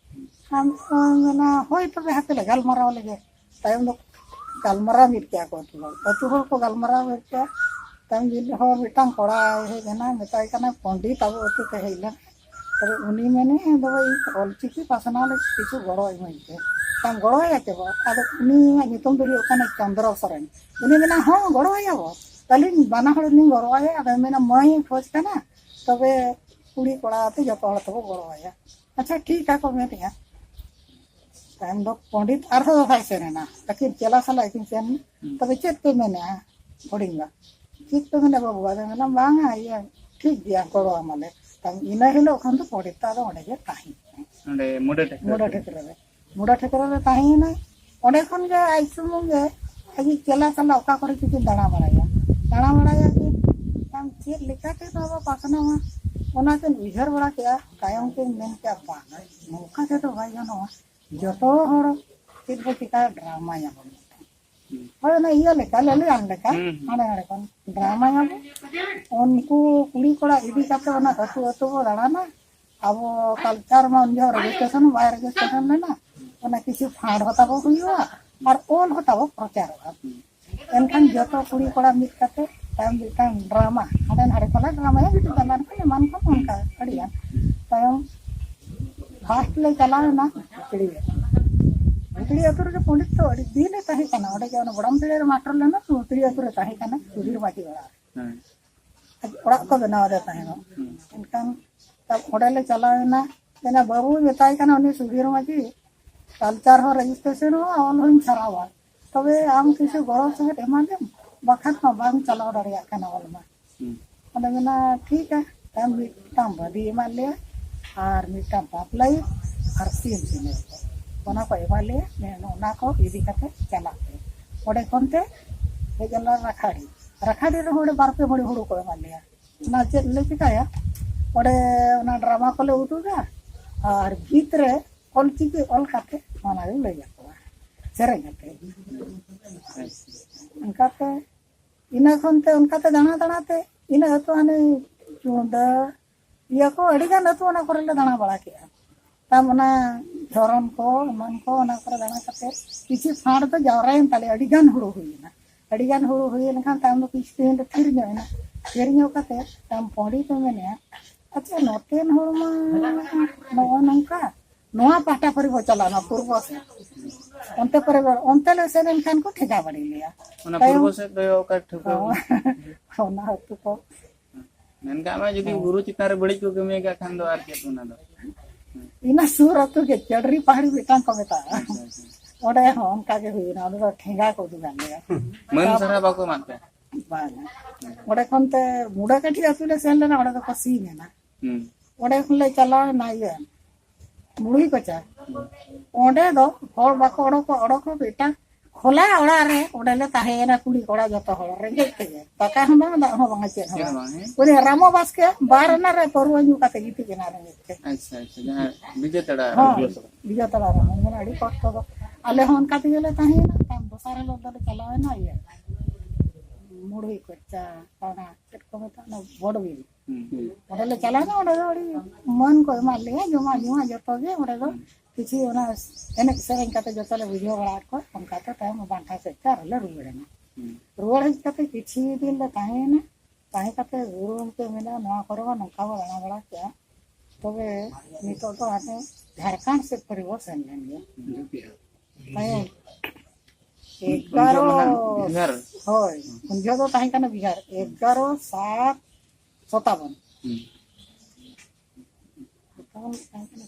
ᱟᱢ ᱠᱚ ᱢᱮᱱᱟ, "ᱦᱳᱭ ᱛᱚᱵᱮ ᱦᱟᱯᱮ ᱞᱮ ᱜᱟᱞᱢᱟᱨᱟᱣ ᱞᱮᱜᱮ᱾" ᱛᱟᱭᱚᱢ ᱫᱚ ᱜᱟᱞᱢᱟᱨᱟᱣ ᱢᱤᱫ ᱠᱮᱜᱼᱟ ᱠᱚ ᱟᱹᱛᱩ ᱦᱚᱲ᱾ ᱟᱹᱛᱩ ᱦᱚᱲ ᱠᱚ ᱜᱟᱞᱢᱟᱨᱟᱣ ᱢᱤᱫ ᱠᱮᱜᱼᱟ᱾ ᱛᱟᱭᱚᱢ ᱢᱤᱫ ᱦᱚᱲ ᱢᱤᱫᱴᱟᱝ ᱠᱚᱲᱟᱭ ᱦᱮᱡ ᱮᱱᱟ, ᱢᱮᱛᱟᱭ ᱠᱟᱱᱟ, "ᱯᱚᱱᱰᱤᱛ ᱟᱵᱚ ᱟᱹᱛᱩ ᱛᱮ ᱦᱮᱡ ᱞᱮᱱ, ᱛᱚᱵᱮ ᱩᱱᱤ ᱢᱮᱱᱮ ᱫᱚ ᱤᱧ ᱚᱞᱪᱤᱠᱤ ᱯᱟᱥᱱᱟᱣ ᱞᱟᱹᱜᱤᱫ ᱠᱤᱪᱷᱩ ᱜᱚᱲᱚ ᱤᱢᱟᱹᱧ ᱯᱮ᱾" ᱛᱟᱢ ᱜᱚᱲᱚᱭᱟ ᱪᱮ ᱵᱟᱝ? ᱟᱫᱚ ᱩᱱᱤᱭᱟᱜ ᱧᱩᱛᱩᱢ ᱫᱚ ᱦᱩᱭᱩᱜ ᱠᱟᱱᱟ ᱪᱚᱱᱫᱨᱚ ᱥᱚᱨᱮᱱ᱾ ᱩᱱᱤ ᱢᱮᱱᱟ, "ᱦᱚᱸ, ᱜᱚᱲᱚᱣᱟᱭᱟ ᱵᱚ, ᱛᱟᱦᱞᱮ ᱵᱟᱱᱟ ᱦᱚᱲ ᱞᱤᱧ ᱜᱚᱲᱚᱣᱟᱭᱟ᱾" ᱟᱫᱚ ᱢᱮᱱᱟ, "ᱢᱟᱹᱭ ᱠᱷᱚᱡᱽ ᱠᱟᱱᱟ, ᱛᱚᱵᱮ ᱠᱩᱲᱤ ᱠᱚᱲᱟ ᱟᱛᱮ ᱡᱚᱛᱚ ᱦᱚᱲ ᱛᱮᱵᱚ ᱜᱚᱲᱚᱣᱟᱭᱟ᱾" ᱟᱪᱪᱷᱟ, ᱴᱷᱤᱠ ᱟᱠᱚ ᱢᱮᱱᱮᱜᱼᱟ᱾ ᱛᱟᱭᱚᱢ ᱫᱚ ᱯᱚᱸᱰᱤᱛ ᱟᱨᱦᱚᱸ ᱫᱚᱦᱲᱟᱭ ᱥᱮᱱ ᱮᱱᱟ, ᱛᱟᱹᱠᱤᱱ ᱪᱮᱞᱟ ᱥᱟᱞᱟᱜ ᱠᱤᱱ ᱥᱮᱱ ᱮᱱᱟ᱾ "ᱛᱚᱵᱮ ᱪᱮᱫ ᱯᱮ ᱢᱮᱱᱮᱜᱼᱟ ᱦᱩᱰᱤᱧ ᱵᱟ? ᱪᱮᱫ ᱯᱮ ᱢᱮᱱᱟ ᱵᱟᱹᱵᱩ?" ᱟᱫᱚ ᱢᱮᱱᱟ, "ᱵᱟᱝᱟ, ᱤᱭᱟᱹ, ᱴᱷᱤᱠ ᱜᱮᱭᱟ, ᱜᱚᱲᱚ ᱟᱢᱟᱞᱮ᱾" ᱛᱟᱭᱚᱢ ᱤᱱᱟᱹ ᱦᱤᱞᱳᱜ ᱠᱷᱚᱱ ᱫᱚ ᱯᱚᱸᱰᱤᱛ ᱫᱚ ᱟᱫᱚ ᱚᱸᱰᱮ ᱜᱮ ᱛᱟᱦᱮᱸ ᱮᱱᱟᱭ᱾ ᱚᱸᱰᱮ ᱢᱩᱰᱟᱹ ᱴᱷᱟᱹᱠᱨᱟᱹ ᱢᱩᱰᱟᱹ ᱨᱮ᱾ ᱴᱷᱟᱹᱠᱨᱟᱹ ᱨᱮ, ᱢᱩᱰᱟᱹ ᱴᱷᱟᱹᱠᱨᱟᱹ ᱨᱮ ᱛᱟᱦᱮᱸᱭᱮᱱᱟᱭ᱾ ᱚᱸᱰᱮ ᱠᱷᱚᱱ ᱜᱮ ᱟᱡ ᱥᱩᱢᱩᱝ ᱜᱮ ᱟᱡᱤᱡ ᱪᱮᱞᱟ ᱥᱟᱞᱟᱜ ᱚᱠᱟ ᱠᱚᱨᱮ ᱪᱚᱠᱤᱱ ᱫᱟᱬᱟ ᱵᱟᱲᱟᱭᱟ, ᱫᱟᱬᱟ ᱵᱟᱲᱟᱭᱟ ᱠᱤᱱ᱾ ᱛᱟᱭᱚᱢ ᱪᱮᱫ ᱞᱮᱠᱟᱛᱮ ᱱᱚᱣᱟ ᱵᱚ ᱯᱟᱥᱱᱟᱣᱟ, ᱚᱱᱟ ᱠᱤᱱ ᱩᱭᱦᱟᱹᱨ ᱵᱟᱲᱟ ᱠᱮᱜᱼᱟ᱾ ᱛᱟᱭᱚᱢ ᱠᱤᱱ ᱢᱮᱱ ᱠᱮᱜᱼᱟ, "ᱵᱟᱝ, ᱱᱚᱝᱠᱟ ᱛᱮᱫᱚ ᱵᱟᱭ ᱜᱟᱱᱚᱜᱼᱟ, ᱡᱚᱛᱚ ᱦᱚᱲ ᱪᱮᱫ ᱵᱚ ᱪᱤᱠᱟᱹᱭᱟ, ᱰᱨᱟᱢᱟᱭᱟᱵᱚᱱ ᱢᱤᱫᱴᱟᱝ᱾" ᱦᱳᱭ, ᱚᱱᱟ ᱤᱭᱟᱹ ᱞᱮᱠᱟ, ᱞᱟᱹᱞᱩᱭᱟᱱ ᱞᱮᱠᱟ, ᱦᱩᱸ, ᱦᱩᱸ᱾ ᱦᱟᱸᱰᱮ ᱱᱟᱰᱮ ᱠᱷᱚᱱ ᱰᱨᱟᱢᱟᱭᱟᱵᱚ᱾ ᱩᱱᱠᱩ ᱠᱩᱲᱤ ᱠᱚᱲᱟ ᱤᱫᱤ ᱠᱟᱛᱮ ᱚᱱᱟ ᱟᱹᱛᱩ ᱟᱹᱛᱩ ᱵᱚ ᱫᱟᱬᱟᱱᱟ᱾ ᱟᱵᱚ ᱠᱟᱞᱪᱟᱨ ᱢᱟ ᱩᱱ ᱡᱚᱦᱚᱜ ᱨᱮᱡᱤᱥᱴᱨᱮᱥᱚᱱ ᱵᱟᱭ ᱨᱮᱡᱤᱥᱴᱨᱮᱥᱚᱱ ᱞᱮᱱᱟ, ᱚᱱᱟ ᱠᱤᱪᱷᱩ ᱯᱷᱟᱸᱰ ᱦᱚᱸ ᱛᱟᱵᱚ ᱦᱩᱭᱩᱜᱼᱟ᱾ ᱟᱨ ᱚᱞ ᱦᱚᱸ ᱛᱟᱵᱚ ᱯᱨᱚᱪᱟᱨᱚᱜᱼᱟ᱾ ᱮᱱᱠᱷᱟᱱ ᱡᱚᱛᱚ ᱠᱩᱲᱤ ᱠᱚᱲᱟ ᱢᱤᱫ ᱠᱟᱛᱮ ᱛᱟᱭᱚᱢ ᱢᱤᱫᱴᱟᱝ ᱰᱨᱟᱢᱟ, ᱦᱟᱸᱰᱮ ᱱᱟᱰᱮ ᱠᱷᱚᱱ ᱞᱮ ᱰᱨᱟᱢᱟᱭᱟ, ᱵᱤᱴᱩ ᱪᱟᱸᱫᱟᱱ ᱠᱷᱚᱱ ᱮᱢᱟᱱ ᱠᱷᱚᱱ ᱚᱱᱠᱟ ᱟᱹᱰᱤᱜᱟᱱ᱾ ᱛᱟᱭᱚᱢ ᱯᱷᱟᱥᱴ ᱞᱮ ᱪᱟᱞᱟᱣ ᱮᱱᱟ ᱵᱷᱤᱛᱲᱤ ᱟᱹᱛᱩ᱾ ᱵᱷᱤᱛᱲᱤ ᱟᱹᱛᱩ ᱨᱮᱜᱮ ᱯᱚᱸᱰᱤᱛ ᱫᱚ ᱟᱹᱰᱤ ᱫᱤᱱ ᱮ ᱛᱟᱦᱮᱸ ᱠᱟᱱᱟ, ᱚᱸᱰᱮ ᱜᱮ ᱚᱱᱟ ᱵᱚᱲᱟᱢ ᱯᱤᱲᱟᱹ ᱨᱮ ᱢᱟᱥᱴᱟᱨ ᱞᱮᱱᱟ, ᱵᱷᱤᱛᱲᱤ ᱟᱹᱛᱩ ᱨᱮ ᱛᱟᱦᱮᱸ ᱠᱟᱱᱟ ᱥᱩᱫᱷᱤᱨ ᱢᱟᱹᱡᱷᱤ ᱚᱲᱟᱜ ᱨᱮ᱾ ᱦᱮᱸ᱾ ᱚᱲᱟᱜ ᱠᱚ ᱵᱮᱱᱟᱣ ᱟᱫᱮ ᱛᱟᱦᱮᱸᱱᱟ᱾ ᱦᱩᱸ᱾ ᱮᱱᱠᱷᱟᱱ ᱚᱸᱰᱮ ᱞᱮ ᱪᱟᱞᱟᱣ ᱮᱱᱟ, ᱢᱮᱱᱟ, "ᱵᱟᱹᱵᱩᱭ ᱢᱮᱛᱟᱭ ᱠᱟᱱᱟ ᱩᱱᱤ ᱥᱩᱫᱷᱤᱨ ᱢᱟᱹᱡᱷᱤ, ᱠᱟᱞᱪᱟᱨ ᱦᱚᱸ ᱨᱮᱡᱤᱥᱴᱨᱮᱥᱚᱱ ᱦᱚᱸ ᱚᱞ ᱦᱚᱸᱧ ᱥᱮᱬᱟᱣᱟ, ᱛᱚᱵᱮ ᱟᱢ ᱠᱤᱪᱷᱩ ᱜᱚᱲᱚ ᱥᱚᱦᱚᱫ ᱮᱢᱟ ᱞᱮᱢ, ᱵᱟᱠᱷᱟᱱ ᱢᱟ ᱵᱟᱝ ᱪᱟᱞᱟᱣ ᱫᱟᱲᱮᱭᱟᱜ ᱠᱟᱱᱟ ᱚᱞ ᱢᱟ᱾" ᱦᱩᱸ᱾ ᱟᱫᱚ ᱢᱮᱱᱟ, "ᱴᱷᱤᱠᱟ, ᱛᱟᱭᱚᱢ ᱢᱤᱫᱴᱟᱝ ᱵᱟᱹᱫᱤ ᱮᱢᱟᱫ ᱞᱮᱭᱟ ᱟᱨ ᱢᱤᱫᱴᱟᱝ ᱯᱟᱯ ᱞᱟᱭᱤᱴ ᱟᱨ ᱥᱤᱢ ᱥᱤᱢᱮᱨ ᱠᱚ, ᱚᱱᱟ ᱠᱚ ᱮᱢᱟᱫ ᱞᱮᱭᱟ, ᱢᱮᱱ ᱚᱱᱟ ᱠᱚ ᱤᱫᱤ ᱠᱟᱛᱮ ᱪᱟᱞᱟᱜ ᱯᱮ᱾" ᱚᱸᱰᱮ ᱠᱷᱚᱱ ᱛᱮ ᱦᱮᱡ ᱮᱱᱟ ᱨᱟᱠᱷᱟᱰᱤ᱾ ᱨᱟᱠᱷᱟᱰᱤ ᱨᱮᱦᱚᱸ ᱚᱸᱰᱮ ᱵᱟᱨ ᱯᱮ ᱢᱩᱲᱤ ᱦᱩᱲᱩ ᱠᱚ ᱮᱢᱟᱫ ᱞᱮᱭᱟ᱾ ᱚᱱᱟ ᱪᱮᱫ ᱞᱮ ᱪᱤᱠᱟᱹᱭᱟ? ᱚᱸᱰᱮ ᱚᱱᱟ ᱰᱨᱟᱢᱟ ᱠᱚᱞᱮ ᱩᱫᱩᱜᱟ ᱟᱨ ᱜᱤᱛ ᱨᱮ ᱚᱞᱪᱤᱠᱤ ᱚᱞ ᱠᱟᱛᱮ ᱚᱱᱟ ᱞᱮ ᱞᱟᱹᱭ ᱟᱠᱚᱣᱟ ᱥᱮᱨᱮᱧ ᱟᱛᱮ᱾ ᱚᱱᱠᱟᱛᱮ ᱤᱱᱟᱹ ᱠᱷᱚᱱ ᱛᱮ ᱚᱱᱠᱟᱛᱮ ᱫᱟᱬᱟ ᱫᱟᱬᱟ ᱛᱮ ᱤᱱᱟᱹ ᱟᱹᱛᱩ ᱦᱟᱱᱮ ᱪᱩᱸᱰᱟᱹ ᱤᱭᱟᱹ ᱠᱚ ᱟᱹᱰᱤ ᱜᱟᱱ ᱟᱹᱛᱩ ᱚᱱᱟ ᱠᱚᱨᱮ ᱞᱮ ᱫᱟᱬᱟ ᱵᱟᱲᱟ ᱠᱮᱜᱼᱟ᱾ ᱛᱟᱢ ᱚᱱᱟ ᱫᱷᱚᱨᱚᱢ ᱠᱚ ᱮᱢᱟᱱ ᱠᱚ ᱚᱱᱟ ᱠᱚᱨᱮ ᱫᱟᱬᱟ ᱠᱟᱛᱮ ᱠᱤᱪᱷᱩ ᱯᱷᱟᱸᱰ ᱫᱚ ᱡᱟᱣᱨᱟᱭᱮᱱ ᱛᱟᱞᱮᱭᱟ, ᱟᱹᱰᱤ ᱜᱟᱱ ᱦᱩᱲᱩ ᱦᱩᱭᱮᱱᱟ᱾ ᱟᱹᱰᱤ ᱜᱟᱱ ᱦᱩᱲᱩ ᱦᱩᱭ ᱞᱮᱱᱠᱷᱟᱱ ᱛᱟᱭᱚᱢ ᱫᱚ ᱠᱤᱪᱷᱩ ᱫᱤᱱ ᱫᱚ ᱛᱷᱤᱨ ᱧᱚᱜ ᱮᱱᱟ᱾ ᱛᱷᱤᱨ ᱧᱚᱜ ᱠᱟᱛᱮ ᱛᱟᱭᱚᱢ ᱯᱚᱸᱰᱤᱛ ᱮ ᱢᱮᱱᱮᱜᱼᱟ, "ᱟᱪᱪᱷᱟ, ᱱᱚᱛᱮᱱ ᱦᱚᱲ ᱢᱟ ᱱᱚᱜᱼᱚᱭ ᱱᱚᱝᱠᱟ, ᱱᱚᱣᱟ ᱯᱟᱦᱴᱟ ᱯᱟᱹᱨᱤ ᱵᱚ ᱪᱟᱞᱟᱜᱼᱟ, ᱱᱚᱣᱟ ᱯᱩᱨᱵᱚ ᱥᱮᱫ, ᱚᱱᱛᱮ ᱯᱟᱹᱨᱤ ᱵᱚ, ᱚᱱᱛᱮ ᱞᱮ ᱥᱮᱱ ᱮᱱᱠᱷᱟᱱ ᱠᱚ ᱴᱷᱮᱠᱟ ᱵᱟᱹᱲᱤ ᱞᱮᱭᱟ᱾" ᱚᱱᱟ ᱛᱟᱭᱚᱢ ᱯᱩᱨᱵᱚ ᱥᱮᱫ ᱫᱚ ᱚᱠᱟ ᱴᱷᱟᱹᱣᱠᱟᱹ? ᱦᱚᱸ, ᱚᱱᱟ ᱟᱹᱛᱩ ᱠᱚ᱾ ᱢᱮᱱ ᱠᱟᱜ ᱢᱮ, ᱡᱩᱫᱤ ᱦᱮᱸ᱾ ᱵᱩᱨᱩ ᱪᱮᱛᱟᱱ ᱨᱮ ᱵᱟᱹᱲᱤᱡ ᱠᱚ ᱠᱟᱹᱢᱤᱭ ᱠᱟᱜ ᱠᱷᱟᱱ ᱫᱚ ᱟᱨ ᱪᱮᱫ ᱚᱱᱟ ᱫᱚ? ᱤᱱᱟᱹ ᱥᱩᱨ ᱟᱹᱛᱩ ᱜᱮ ᱪᱟᱹᱰᱨᱤ ᱯᱟᱦᱟᱲᱤ ᱢᱤᱫᱴᱟᱝ ᱠᱚ ᱢᱮᱛᱟᱜᱼᱟ᱾ ᱟᱪᱪᱷᱟ, ᱟᱪᱪᱷᱟ᱾ ᱚᱸᱰᱮ ᱦᱚᱸ ᱚᱱᱠᱟ ᱜᱮ ᱦᱩᱭᱱᱟ, ᱚᱸᱰᱮ ᱫᱚ ᱴᱷᱮᱸᱜᱟ ᱠᱚ ᱩᱫᱩᱜᱟᱫ ᱞᱮᱭᱟ᱾ ᱢᱟᱹᱱ ᱥᱟᱨᱦᱟᱣ ᱵᱟᱠᱚ ᱮᱢᱟᱫ ᱯᱮ? ᱵᱟᱝ᱾ ᱚᱸᱰᱮ ᱠᱷᱚᱱ ᱛᱮ ᱢᱩᱰᱟᱹᱠᱟᱹᱴᱷᱤ ᱟᱹᱛᱩ ᱞᱮ ᱥᱮᱱ ᱞᱮᱱᱟ, ᱚᱸᱰᱮ ᱫᱚᱠᱚ ᱥᱤᱧ ᱮᱱᱟ᱾ ᱦᱩᱸ᱾ ᱚᱸᱰᱮ ᱠᱷᱚᱱ ᱞᱮ ᱪᱟᱞᱟᱣ ᱮᱱᱟ ᱤᱭᱟᱹ ᱢᱩᱲᱦᱤ ᱠᱚᱪᱟ᱾ ᱚᱸᱰᱮ ᱫᱚ ᱦᱚᱲ ᱵᱟᱠᱚ ᱚᱰᱚᱠᱚᱜ, ᱚᱰᱚᱠ ᱦᱚᱸ ᱢᱤᱫᱴᱟᱝ ᱠᱷᱚᱞᱟ ᱚᱲᱟᱜ ᱨᱮ ᱚᱸᱰᱮ ᱞᱮ ᱛᱟᱦᱮᱸᱭᱮᱱᱟ, ᱠᱩᱲᱤ ᱠᱚᱲᱟ ᱡᱚᱛᱚ ᱦᱚᱲ, ᱨᱮᱸᱜᱮᱡ ᱛᱮᱜᱮ, ᱫᱟᱠᱟ ᱦᱚᱸ ᱵᱟᱝ, ᱫᱟᱜ ᱦᱚᱸ ᱵᱟᱝ, ᱪᱮᱫ ᱦᱚᱸ ᱪᱮᱫ ᱦᱚᱸ ᱵᱟᱝ᱾ ᱵᱟᱝ, ᱦᱮᱸ? ᱩᱱᱤ ᱨᱟᱢᱚ ᱵᱟᱥᱠᱮ ᱵᱟᱨ ᱟᱱᱟ ᱨᱮ ᱯᱟᱹᱨᱣᱟᱹ ᱧᱩ ᱠᱟᱛᱮ ᱜᱤᱛᱤᱡ ᱮᱱᱟ ᱨᱮᱸᱜᱮᱡ ᱛᱮ᱾ ᱟᱪᱪᱷᱟ, ᱟᱪᱪᱷᱟ, ᱡᱟᱦᱟᱸ ᱵᱤᱡᱮᱛᱟᱲᱟ᱾ ᱦᱚᱸ, ᱵᱤᱡᱮᱛᱟᱲᱟ ᱨᱮ, ᱢᱟᱱᱮ ᱟᱹᱰᱤ ᱠᱚᱥᱴᱚ ᱫᱚ᱾ ᱟᱞᱮ ᱦᱚᱸ ᱚᱱᱠᱟ ᱛᱮᱜᱮ ᱞᱮ ᱛᱟᱦᱮᱸᱭᱮᱱᱟ᱾ ᱛᱟᱭᱚᱢ ᱫᱚᱥᱟᱨ ᱦᱤᱞᱳᱜ ᱫᱚᱞᱮ ᱪᱟᱞᱟᱣᱮᱱᱟ ᱤᱭᱟᱹ, ᱢᱩᱲᱦᱤ ᱠᱚᱪᱟ ᱯᱟᱲᱟ, ᱪᱮᱫ ᱠᱚ ᱢᱮᱛᱟᱜᱼᱟ, ᱚᱱᱟ ᱵᱚᱰᱵᱤᱞ᱾ ᱦᱩᱸ᱾ ᱚᱸᱰᱮ ᱞᱮ ᱪᱟᱞᱟᱣᱮᱱᱟ, ᱚᱸᱰᱮ ᱫᱚ ᱟᱹᱰᱤ ᱢᱟᱹᱱ ᱠᱚ ᱮᱢᱟᱫ ᱞᱮᱭᱟ, ᱡᱚᱢᱟᱜ ᱧᱩᱣᱟᱜ ᱡᱚᱛᱚ ᱜᱮ ᱚᱸᱰᱮ ᱫᱚ᱾ ᱦᱩᱸ᱾ ᱠᱤᱪᱷᱩ ᱚᱱᱟ ᱮᱱᱮᱡ ᱥᱮᱨᱮᱧ ᱠᱟᱛᱮ ᱡᱚᱛᱚ ᱞᱮ ᱵᱩᱡᱷᱟᱹᱣ ᱵᱟᱲᱟ ᱟᱫ ᱠᱚᱣᱟ᱾ ᱚᱱᱠᱟ ᱛᱮ ᱛᱟᱭᱚᱢ ᱵᱟᱝᱴᱷᱟ ᱥᱮᱫ ᱛᱮ ᱟᱨᱦᱚᱸ ᱞᱮ ᱨᱩᱣᱟᱹᱲ ᱮᱱᱟ᱾ ᱦᱩᱸ᱾ ᱨᱩᱣᱟᱹᱲ ᱦᱮᱡ ᱠᱟᱛᱮ ᱠᱤᱪᱷᱩ ᱫᱤᱱ ᱞᱮ ᱛᱟᱦᱮᱸᱭᱮᱱᱟ᱾ ᱛᱟᱦᱮᱸ ᱠᱟᱛᱮ ᱜᱩᱨᱩ ᱜᱚᱢᱠᱮ ᱢᱮᱱᱟ, "ᱱᱚᱣᱟ ᱠᱚᱨᱮ ᱢᱟ ᱱᱚᱝᱠᱟ ᱵᱚ ᱫᱟᱬᱟ ᱵᱟᱲᱟ ᱠᱮᱜᱼᱟ, ᱛᱚᱵᱮ ᱱᱤᱛᱚᱜ ᱫᱚ ᱦᱟᱱᱮ ᱡᱷᱟᱲᱠᱷᱚᱸᱰ ᱥᱮᱫ ᱯᱟᱹᱨᱤ ᱵᱚ ᱥᱮᱱ ᱞᱮᱱ ᱜᱮ᱾" ᱦᱩᱸ᱾ ᱛᱟᱭᱚᱢ ᱩᱱ ᱡᱚᱦᱚᱜ ᱮᱜᱟᱨᱚ, ᱢᱟ ᱱᱟᱦᱟᱜ ᱵᱤᱦᱟᱨ᱾ ᱦᱳᱭ, ᱩᱱ ᱡᱚᱦᱚᱜ ᱫᱚ ᱛᱟᱦᱮᱸ ᱠᱟᱱᱟ ᱵᱤᱦᱟᱨ, ᱮᱜᱟᱨᱚ ᱥᱟᱛ ᱥᱚᱛᱟᱵᱚᱱ᱾ ᱦᱩᱸ᱾ ᱥᱚᱛᱟᱵᱚᱱ ᱛᱟᱦᱮᱸ ᱠᱟᱱᱟ᱾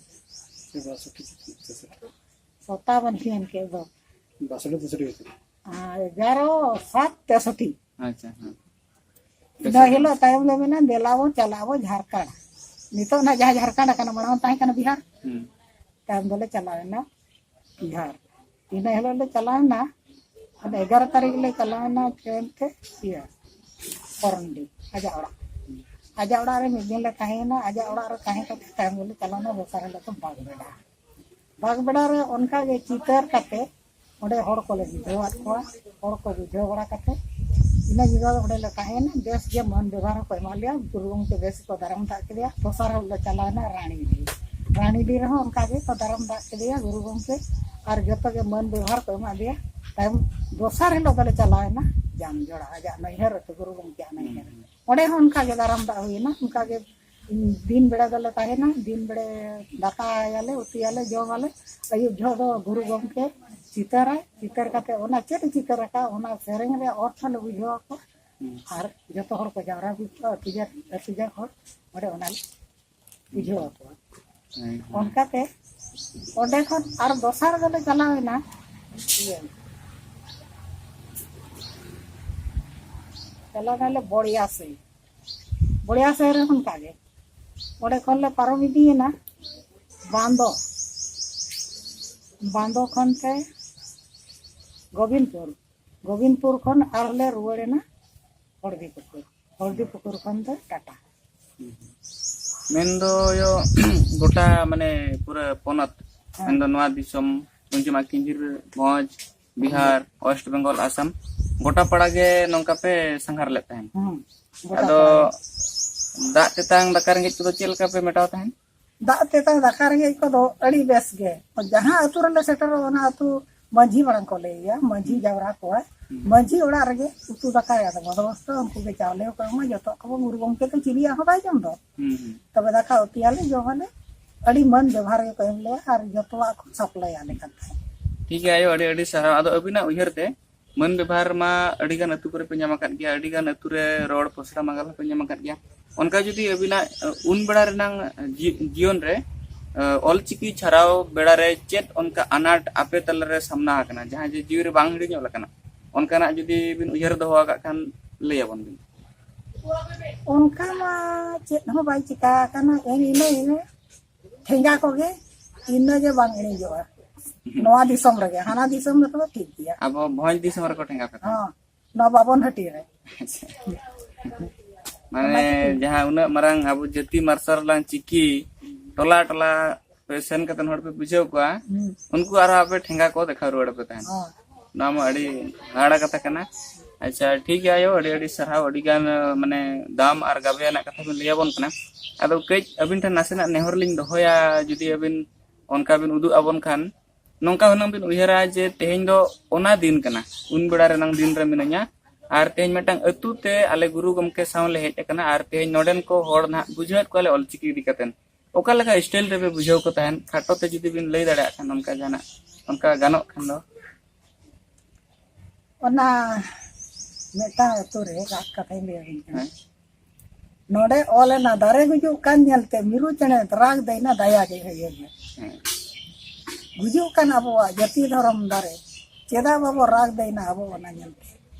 ᱥᱚᱛᱟᱵᱚᱱ ᱦᱩᱭᱮᱱ ᱠᱮᱫ ᱫᱚ᱾ ᱵᱟᱥᱚᱴᱷᱤ ᱛᱮᱥᱚᱴᱷᱤ ᱵᱷᱤᱛᱨᱤ᱾ ᱟᱨ ᱮᱜᱟᱨᱚ ᱥᱟᱛ ᱛᱮᱥᱚᱴᱷᱤ᱾ ᱟᱪᱪᱷᱟ, ᱦᱮᱸ᱾ ᱤᱱᱟᱹ ᱦᱤᱞᱳᱜ ᱛᱟᱭᱚᱢ ᱞᱮ ᱢᱮᱱᱟ, "ᱫᱮᱞᱟ ᱵᱚᱱ ᱪᱟᱞᱟᱜ ᱟᱵᱚ ᱡᱷᱟᱲᱠᱷᱚᱸᱰ᱾" ᱱᱤᱛᱚᱜ ᱱᱟᱜ ᱡᱟᱦᱟᱸ ᱡᱷᱟᱲᱠᱷᱚᱸᱰ ᱟᱠᱟᱱᱟ, ᱢᱟᱲᱟᱝ ᱛᱟᱦᱮᱸ ᱠᱟᱱᱟ ᱵᱤᱦᱟᱨ᱾ ᱦᱩᱸ᱾ ᱛᱟᱭᱚᱢ ᱫᱚᱞᱮ ᱪᱟᱞᱟᱣ ᱮᱱᱟ ᱵᱤᱦᱟᱨ᱾ ᱤᱱᱟᱹ ᱦᱤᱞᱳᱜ ᱞᱮ ᱪᱟᱞᱟᱣ ᱮᱱᱟ, ᱢᱟᱱᱮ ᱮᱜᱟᱨᱚ ᱛᱟᱹᱨᱤᱠᱷ ᱞᱮ ᱪᱟᱞᱟᱣ ᱮᱱᱟ ᱴᱨᱮᱱ ᱛᱮ, ᱤᱭᱟᱹ, ᱠᱚᱨᱚᱱᱰᱤ, ᱟᱡᱟᱜ ᱚᱲᱟᱜ᱾ ᱟᱡᱟᱜ ᱚᱲᱟᱜ ᱨᱮ ᱢᱤᱫ ᱫᱤᱱ ᱞᱮ ᱛᱟᱦᱮᱸᱭᱮᱱᱟ, ᱟᱡᱟᱜ ᱚᱲᱟᱜ ᱨᱮ ᱛᱟᱦᱮᱸ ᱠᱟᱛᱮ ᱛᱟᱭᱚᱢ ᱫᱚᱞᱮ ᱪᱟᱞᱟᱣ ᱮᱱᱟ ᱫᱚᱥᱟᱨ ᱦᱤᱞᱳᱜ ᱫᱚ ᱵᱟᱜᱽᱵᱮᱰᱟ᱾ ᱵᱟᱜᱽᱵᱮᱰᱟ ᱨᱮ ᱚᱱᱠᱟ ᱜᱮ ᱪᱤᱛᱟᱹᱨ ᱠᱟᱛᱮ ᱚᱸᱰᱮ ᱦᱚᱲ ᱠᱚᱞᱮ ᱵᱩᱡᱷᱟᱹᱣᱟᱫ ᱠᱚᱣᱟ᱾ ᱦᱚᱲ ᱠᱚ ᱵᱩᱡᱷᱟᱹᱣ ᱵᱟᱲᱟ ᱠᱟᱛᱮ ᱤᱱᱟᱹ ᱧᱤᱫᱟᱹ ᱫᱚ ᱚᱸᱰᱮ ᱞᱮ ᱛᱟᱦᱮᱸᱭᱮᱱᱟ᱾ ᱵᱮᱥ ᱜᱮ ᱢᱟᱹᱱ ᱵᱮᱵᱷᱟᱨ ᱦᱚᱸᱠᱚ ᱮᱢᱟᱫ ᱞᱮᱭᱟ, ᱜᱩᱨᱩ ᱜᱚᱢᱠᱮ ᱵᱮᱥ ᱜᱮᱠᱚ ᱫᱟᱨᱟᱢ ᱫᱟᱜ ᱠᱮᱫᱮᱭᱟ᱾ ᱫᱚᱥᱟᱨ ᱦᱤᱞᱳᱜ ᱞᱮ ᱪᱟᱞᱟᱣ ᱮᱱᱟ ᱨᱟᱱᱤᱰᱤ᱾ ᱨᱟᱱᱤᱰᱤ ᱨᱮᱦᱚᱸ ᱚᱱᱠᱟ ᱜᱮ ᱠᱚ ᱫᱟᱨᱟᱢ ᱫᱟᱜ ᱠᱮᱫᱮᱭᱟ ᱜᱩᱨᱩ ᱜᱚᱢᱠᱮ, ᱟᱨ ᱡᱚᱛᱚ ᱜᱮ ᱢᱟᱹᱱ ᱵᱮᱵᱷᱟᱨ ᱠᱚ ᱮᱢᱟᱫ ᱞᱮᱭᱟ᱾ ᱛᱟᱭᱚᱢ ᱫᱚᱥᱟᱨ ᱦᱤᱞᱳᱜ ᱫᱚᱞᱮ ᱪᱟᱞᱟᱣ ᱮᱱᱟ ᱡᱟᱢᱡᱚᱲᱟ, ᱟᱡᱟᱜ ᱱᱟᱹᱭᱦᱟᱹᱨ ᱟᱹᱛᱩ, ᱜᱩᱨᱩ ᱜᱚᱢᱠᱮᱭᱟᱜ ᱱᱟᱹᱭᱦᱟᱹᱨ᱾ ᱦᱩᱸ᱾ ᱚᱸᱰᱮ ᱦᱚᱸ ᱚᱱᱠᱟ ᱜᱮ ᱫᱟᱨᱟᱢ ᱫᱟᱜ ᱦᱩᱭᱮᱱᱟ᱾ ᱚᱱᱠᱟ ᱜᱮ ᱫᱤᱱ ᱵᱮᱲᱟ ᱫᱚᱞᱮ ᱛᱟᱦᱮᱱᱟ, ᱫᱤᱱ ᱵᱮᱲᱮ ᱫᱟᱠᱟᱭᱟᱞᱮ, ᱩᱛᱩᱭᱟᱞᱮ, ᱡᱚᱢᱟᱞᱮ᱾ ᱟᱹᱭᱩᱵ ᱡᱚᱦᱚᱜ ᱫᱚ ᱜᱩᱨᱩ ᱜᱚᱢᱠᱮ ᱪᱤᱛᱟᱹᱨᱟᱭ, ᱪᱤᱛᱟᱹᱨ ᱠᱟᱛᱮ ᱚᱱᱟ ᱪᱮᱫ ᱮ ᱪᱤᱛᱟᱹᱨ ᱟᱠᱟᱫ, ᱚᱱᱟ ᱥᱮᱨᱮᱧ ᱨᱮᱭᱟᱜ ᱚᱨᱛᱷᱚ ᱞᱮ ᱵᱩᱡᱷᱟᱹᱣ ᱟᱠᱚᱣᱟ᱾ ᱦᱩᱸ᱾ ᱟᱨ ᱡᱚᱛᱚ ᱦᱚᱲ ᱠᱚ ᱡᱟᱣᱨᱟ ᱵᱩᱡᱷᱟᱹᱣᱟ, ᱟᱹᱛᱩ ᱡᱟᱠ, ᱟᱹᱛᱩ ᱡᱟᱠ ᱦᱚᱲ ᱚᱸᱰᱮ ᱚᱱᱟ ᱞᱮ ᱵᱩᱡᱷᱟᱹᱣ ᱟᱠᱚᱣᱟ᱾ ᱦᱮᱸ, ᱦᱮᱸ᱾ ᱚᱱᱠᱟᱛᱮ ᱚᱸᱰᱮ ᱠᱷᱚᱱ ᱟᱨ ᱫᱚᱥᱟᱨ ᱫᱚᱞᱮ ᱪᱟᱞᱟᱣ ᱮᱱᱟ, ᱤᱭᱟᱹ, ᱪᱟᱞᱟᱣ ᱮᱱᱟᱞᱮ ᱵᱚᱲᱤᱭᱟ ᱥᱮᱫ᱾ ᱵᱚᱲᱤᱭᱟ ᱥᱮᱫ ᱨᱮ ᱚᱱᱠᱟ ᱜᱮ᱾ ᱚᱸᱰᱮ ᱠᱷᱚᱱ ᱞᱮ ᱯᱟᱨᱚᱢ ᱤᱫᱤᱭᱮᱱᱟ ᱵᱟᱸᱫᱚ᱾ ᱵᱟᱸᱫᱚ ᱠᱷᱚᱱ ᱛᱮ ᱜᱳᱵᱤᱱᱫᱯᱩᱨ᱾ ᱜᱳᱵᱤᱱᱫᱯᱩᱨ ᱠᱷᱚᱱ ᱟᱨᱦᱚᱸ ᱞᱮ ᱨᱩᱣᱟᱹᱲ ᱮᱱᱟ ᱦᱚᱲᱫᱤ ᱯᱩᱠᱩᱨ᱾ ᱦᱚᱲᱫᱤ ᱯᱩᱠᱩᱨ ᱠᱷᱚᱱ ᱫᱚ ᱴᱟᱴᱟ᱾ ᱢᱮᱱᱫᱚ ᱭᱚ, ᱜᱚᱴᱟ ᱢᱟᱱᱮ ᱯᱩᱨᱟᱹ ᱯᱚᱱᱚᱛ, ᱦᱮᱸ᱾ ᱢᱮᱱᱫᱚ ᱱᱚᱣᱟ ᱫᱤᱥᱚᱢ, ᱩᱱ ᱡᱚᱢᱟ ᱠᱤᱧᱡᱤᱨ, ᱢᱚᱡᱽ, ᱵᱤᱦᱟᱨ, ᱳᱭᱮᱥᱴ ᱵᱮᱝᱜᱚᱞ, ᱟᱥᱟᱢ, ᱜᱚᱴᱟ ᱯᱟᱲᱟ ᱜᱮ ᱱᱚᱝᱠᱟ ᱯᱮ ᱥᱟᱸᱜᱷᱟᱨ ᱞᱮᱫ ᱛᱟᱦᱮᱸᱱ᱾ ᱦᱩᱸ, ᱜᱚᱴᱟ ᱟᱫᱚ ᱯᱟᱲᱟ ᱜᱮ᱾ ᱫᱟᱜ ᱛᱮᱛᱟᱝ ᱫᱟᱠᱟ ᱨᱮᱸᱜᱮᱡ ᱠᱚᱫᱚ ᱪᱮᱫ ᱞᱮᱠᱟ ᱯᱮ ᱢᱮᱴᱟᱣ ᱛᱟᱦᱮᱸᱱ? ᱫᱟᱜ ᱛᱮᱛᱟᱝ ᱫᱟᱠᱟ ᱨᱮᱸᱜᱮᱡ ᱠᱚᱫᱚ ᱟᱹᱰᱤ ᱵᱮᱥ ᱜᱮ᱾ ᱡᱟᱦᱟᱸ ᱟᱹᱛᱩ ᱨᱮᱞᱮ ᱥᱮᱴᱮᱨᱚᱜ, ᱚᱱᱟ ᱟᱹᱛᱩ ᱢᱟᱹᱡᱷᱤ ᱢᱟᱲᱟᱝ ᱠᱚ ᱞᱟᱹᱭᱟ, ᱢᱟᱹᱡᱷᱤ ᱡᱟᱣᱨᱟ ᱠᱚᱣᱟ᱾ ᱢᱟᱹᱡᱷᱤ ᱚᱲᱟᱜ ᱨᱮᱜᱮ ᱩᱛᱩ ᱫᱟᱠᱟᱭᱟ, ᱟᱫᱚ ᱵᱚᱱᱫᱚᱵᱚᱥᱛᱚ ᱩᱱᱠᱩ ᱜᱮ, ᱪᱟᱣᱞᱮ ᱦᱚᱸᱠᱚ ᱮᱢᱟ, ᱡᱚᱛᱚᱣᱟᱜ ᱠᱚ᱾ ᱜᱩᱨᱩ ᱜᱚᱢᱠᱮ ᱫᱚ ᱪᱤᱞᱤᱭᱟᱜ ᱦᱚᱸ ᱵᱟᱭ ᱡᱚᱢ ᱫᱚ᱾ ᱦᱩᱸ, ᱦᱩᱸ᱾ ᱛᱚᱵᱮ ᱫᱟᱠᱟ ᱩᱛᱩᱭᱟᱞᱮ, ᱡᱚᱢᱟᱞᱮ, ᱟᱹᱰᱤ ᱢᱟᱹᱱ ᱵᱮᱵᱷᱟᱨ ᱜᱮᱠᱚ ᱮᱢ ᱞᱮᱭᱟ ᱟᱨ ᱡᱚᱛᱚᱣᱟᱜ ᱠᱚ ᱥᱟᱯᱞᱟᱭ ᱟᱞᱮ ᱠᱟᱱ ᱛᱟᱦᱮᱸᱫ᱾ ᱴᱷᱤᱠ ᱜᱮᱭᱟ ᱟᱭᱳ, ᱟᱹᱰᱤ ᱟᱹᱰᱤ ᱥᱟᱨᱦᱟᱣ᱾ ᱟᱫᱚ ᱟᱹᱵᱤᱱᱟᱜ ᱩᱭᱦᱟᱹᱨ ᱛᱮ ᱢᱟᱹᱱ ᱵᱮᱵᱷᱟᱨ ᱢᱟ ᱟᱹᱰᱤ ᱜᱟᱱ ᱟᱹᱛᱩ ᱠᱚᱨᱮ ᱯᱮ ᱧᱟᱢ ᱟᱠᱟᱫ ᱜᱮᱭᱟ, ᱟᱹᱰᱤ ᱜᱟᱱ ᱟᱹᱛᱩ ᱨᱮ ᱨᱚᱲ ᱯᱚᱥᱲᱟ ᱢᱟᱜᱟᱞ ᱦᱚᱸᱯᱮ ᱧᱟᱢ ᱟᱠᱟᱫ ᱜᱮᱭᱟ᱾ ᱚᱱᱠᱟ ᱡᱩᱫᱤ ᱟᱹᱵᱤᱱᱟᱜ, ᱟᱹ, ᱩᱱ ᱵᱮᱲᱟ ᱨᱮᱱᱟᱝ ᱡᱤ-, ᱡᱤᱭᱚᱱ ᱨᱮ, ᱟᱹ, ᱚᱞᱪᱤᱠᱤ ᱪᱷᱟᱨᱟᱣ ᱵᱮᱲᱟ ᱨᱮ ᱪᱮᱫ ᱚᱱᱠᱟ ᱟᱱᱟᱴ ᱟᱯᱮ ᱛᱟᱞᱟ ᱨᱮ ᱥᱟᱢᱱᱟ ᱟᱠᱟᱱᱟ, ᱡᱟᱦᱟᱸ ᱡᱮ ᱡᱤᱣᱤ ᱨᱮ ᱵᱟᱝ ᱦᱤᱲᱤᱧᱚᱜ ᱞᱮᱠᱟᱱᱟᱜ, ᱚᱱᱠᱟᱱᱟᱜ ᱡᱩᱫᱤ ᱵᱤᱱ ᱩᱭᱦᱟᱹᱨ ᱫᱚᱦᱚ ᱟᱠᱟᱫ ᱠᱷᱟᱱ ᱞᱟᱹᱭ ᱟᱵᱚᱱ ᱵᱤᱱ᱾ ᱚᱱᱠᱟ ᱢᱟ ᱪᱮᱫ ᱦᱚᱸ ᱵᱟᱭ ᱪᱤᱠᱟ ᱟᱠᱟᱱᱟ, ᱮᱱ ᱤᱱᱟᱹ ᱤᱱᱟᱹ ᱴᱷᱮᱸᱜᱟ ᱠᱚᱜᱮ, ᱤᱱᱟᱹ ᱜᱮ ᱵᱟᱝ ᱤᱬᱤᱡᱚᱜᱼᱟ᱾ ᱱᱚᱣᱟ ᱫᱤᱥᱚᱢ ᱨᱮᱜᱮ, ᱦᱟᱱᱟ ᱫᱤᱥᱚᱢ ᱨᱮᱫᱚ ᱴᱷᱤᱠ ᱜᱮᱭᱟ᱾ ᱟᱵᱚ ᱵᱷᱚᱸᱡᱽ ᱫᱤᱥᱚᱢ ᱨᱮᱠᱚ ᱴᱷᱮᱸᱜᱟ ᱠᱟᱛᱷᱟ᱾ ᱦᱚᱸ, ᱱᱚᱣᱟ ᱵᱟᱵᱚᱱ ᱦᱟᱹᱴᱤᱧ ᱨᱮ᱾ ᱟᱪᱪᱷᱟ᱾ ᱢᱟᱱᱮ ᱚᱱᱟ ᱠᱷᱟᱹᱛᱤᱨ᱾ ᱡᱟᱦᱟᱸ ᱩᱱᱟᱹᱜ ᱢᱟᱨᱟᱝ ᱟᱵᱚ ᱡᱟᱹᱛᱤ ᱢᱟᱨᱥᱟᱞ ᱨᱮᱱᱟᱜ ᱪᱤᱠᱤ ᱴᱚᱞᱟ ᱴᱚᱞᱟ ᱯᱮ ᱥᱮᱱ ᱠᱟᱛᱮ ᱦᱚᱲ ᱯᱮ ᱵᱩᱡᱷᱟᱹᱣ ᱠᱚᱣᱟ, ᱦᱩᱸ᱾ ᱩᱱᱠᱩ ᱟᱨᱦᱚᱸ ᱟᱯᱮ ᱴᱷᱮᱸᱜᱟ ᱠᱚ ᱫᱮᱠᱷᱟᱣ ᱨᱩᱣᱟᱹᱲ ᱟᱯᱮ ᱛᱟᱦᱮᱱ᱾ ᱦᱚᱸ᱾ ᱱᱚᱣᱟ ᱢᱟ ᱟᱹᱰᱤ ᱦᱟᱦᱟᱲᱟ ᱠᱟᱛᱷᱟ ᱠᱟᱱᱟ᱾ ᱟᱪᱪᱷᱟ, ᱴᱷᱤᱠ ᱜᱮᱭᱟ ᱟᱭᱳ, ᱟᱹᱰᱤ ᱟᱹᱰᱤ ᱥᱟᱨᱦᱟᱣ, ᱟᱹᱰᱤ ᱜᱟᱱ, ᱢᱟᱱᱮ, ᱫᱟᱢ ᱟᱨ ᱜᱟᱵᱮ ᱟᱱᱟᱜ ᱠᱟᱛᱷᱟ ᱵᱤᱱ ᱞᱟᱹᱭ ᱟᱵᱚᱱ ᱠᱟᱱᱟ᱾ ᱟᱫᱚ ᱠᱟᱹᱡ ᱟᱹᱵᱤᱱ ᱴᱷᱮᱱ ᱱᱟᱥᱮᱱᱟᱜ ᱱᱮᱦᱚᱨ ᱞᱤᱧ ᱫᱚᱦᱚᱭᱟ, ᱡᱩᱫᱤ ᱟᱹᱵᱤᱱ ᱚᱱᱠᱟ ᱵᱤᱱ ᱩᱫᱩᱜ ᱟᱵᱚᱱ ᱠᱷᱟᱱ, ᱱᱚᱝᱠᱟ ᱦᱩᱱᱟᱹᱝ ᱵᱤᱱ ᱩᱭᱦᱟᱹᱨᱟ ᱡᱮ ᱛᱮᱦᱮᱧ ᱫᱚ ᱚᱱᱟ ᱫᱤᱱ ᱠᱟᱱᱟ, ᱩᱱ ᱵᱮᱲᱟ ᱨᱮᱱᱟᱝ ᱫᱤᱱ ᱨᱮ ᱢᱤᱱᱟᱹᱧᱟ, ᱟᱨ ᱛᱮᱦᱮᱧ ᱢᱤᱫᱴᱟᱝ ᱟᱹᱛᱩ ᱛᱮ ᱟᱞᱮ ᱜᱩᱨᱩ ᱜᱚᱢᱠᱮ ᱥᱟᱶ ᱞᱮ ᱦᱮᱡ ᱟᱠᱟᱱᱟ, ᱟᱨ ᱛᱮᱦᱮᱧ ᱱᱚᱰᱮᱱ ᱠᱚ ᱦᱚᱲ ᱱᱟᱦᱟᱜ ᱵᱩᱡᱷᱟᱹᱣᱮᱫ ᱠᱚᱣᱟᱞᱮ ᱚᱞᱪᱤᱠᱤ ᱤᱫᱤ ᱠᱟᱛᱮ᱾ ᱚᱠᱟ ᱞᱮᱠᱟ ᱥᱴᱟᱭᱤᱞ ᱨᱮᱯᱮ ᱵᱩᱡᱷᱟᱹᱣ ᱠᱚ ᱛᱟᱦᱮᱸᱱ? ᱠᱷᱟᱴᱚ ᱛᱮ ᱡᱩᱫᱤ ᱵᱤᱱ ᱞᱟᱹᱭ ᱫᱟᱲᱮᱭᱟᱜ ᱠᱷᱟᱱ, ᱚᱱᱠᱟ ᱡᱟᱦᱟᱱᱟᱜ, ᱚᱱᱠᱟ ᱜᱟᱱᱚᱜ ᱠᱷᱟᱱ ᱫᱚ᱾ ᱚᱱᱟ ᱢᱤᱫᱴᱟᱝ ᱟᱹᱛᱩ ᱨᱮ ᱨᱟᱜ ᱠᱟᱛᱷᱟᱧ ᱞᱟᱹᱭ ᱟᱹᱵᱤᱱ ᱠᱟᱱᱟ᱾ ᱦᱮᱸ᱾ ᱱᱚᱰᱮ ᱚᱞ ᱮᱱᱟ, "ᱫᱟᱨᱮ ᱜᱩᱡᱩᱜ ᱠᱟᱱ ᱧᱮᱞᱛᱮ, ᱢᱤᱨᱩ ᱪᱮᱬᱮ ᱨᱟᱜᱽ ᱫᱟᱭ ᱱᱟ, ᱫᱟᱭᱟ ᱜᱮ ᱦᱟᱹᱭᱟᱹᱨ ᱢᱮ᱾" ᱦᱮᱸ᱾ ᱜᱩᱡᱩᱜ ᱠᱟᱱ ᱟᱵᱚᱣᱟᱜ ᱡᱟᱹᱛᱤ ᱫᱷᱚᱨᱚᱢ ᱫᱟᱨᱮ, ᱪᱮᱫᱟᱜ ᱵᱟᱵᱚ ᱨᱟᱜᱽ ᱫᱟᱭ ᱱᱟ ᱟᱵᱚ ᱚᱱᱟ ᱧᱮᱞᱛᱮ?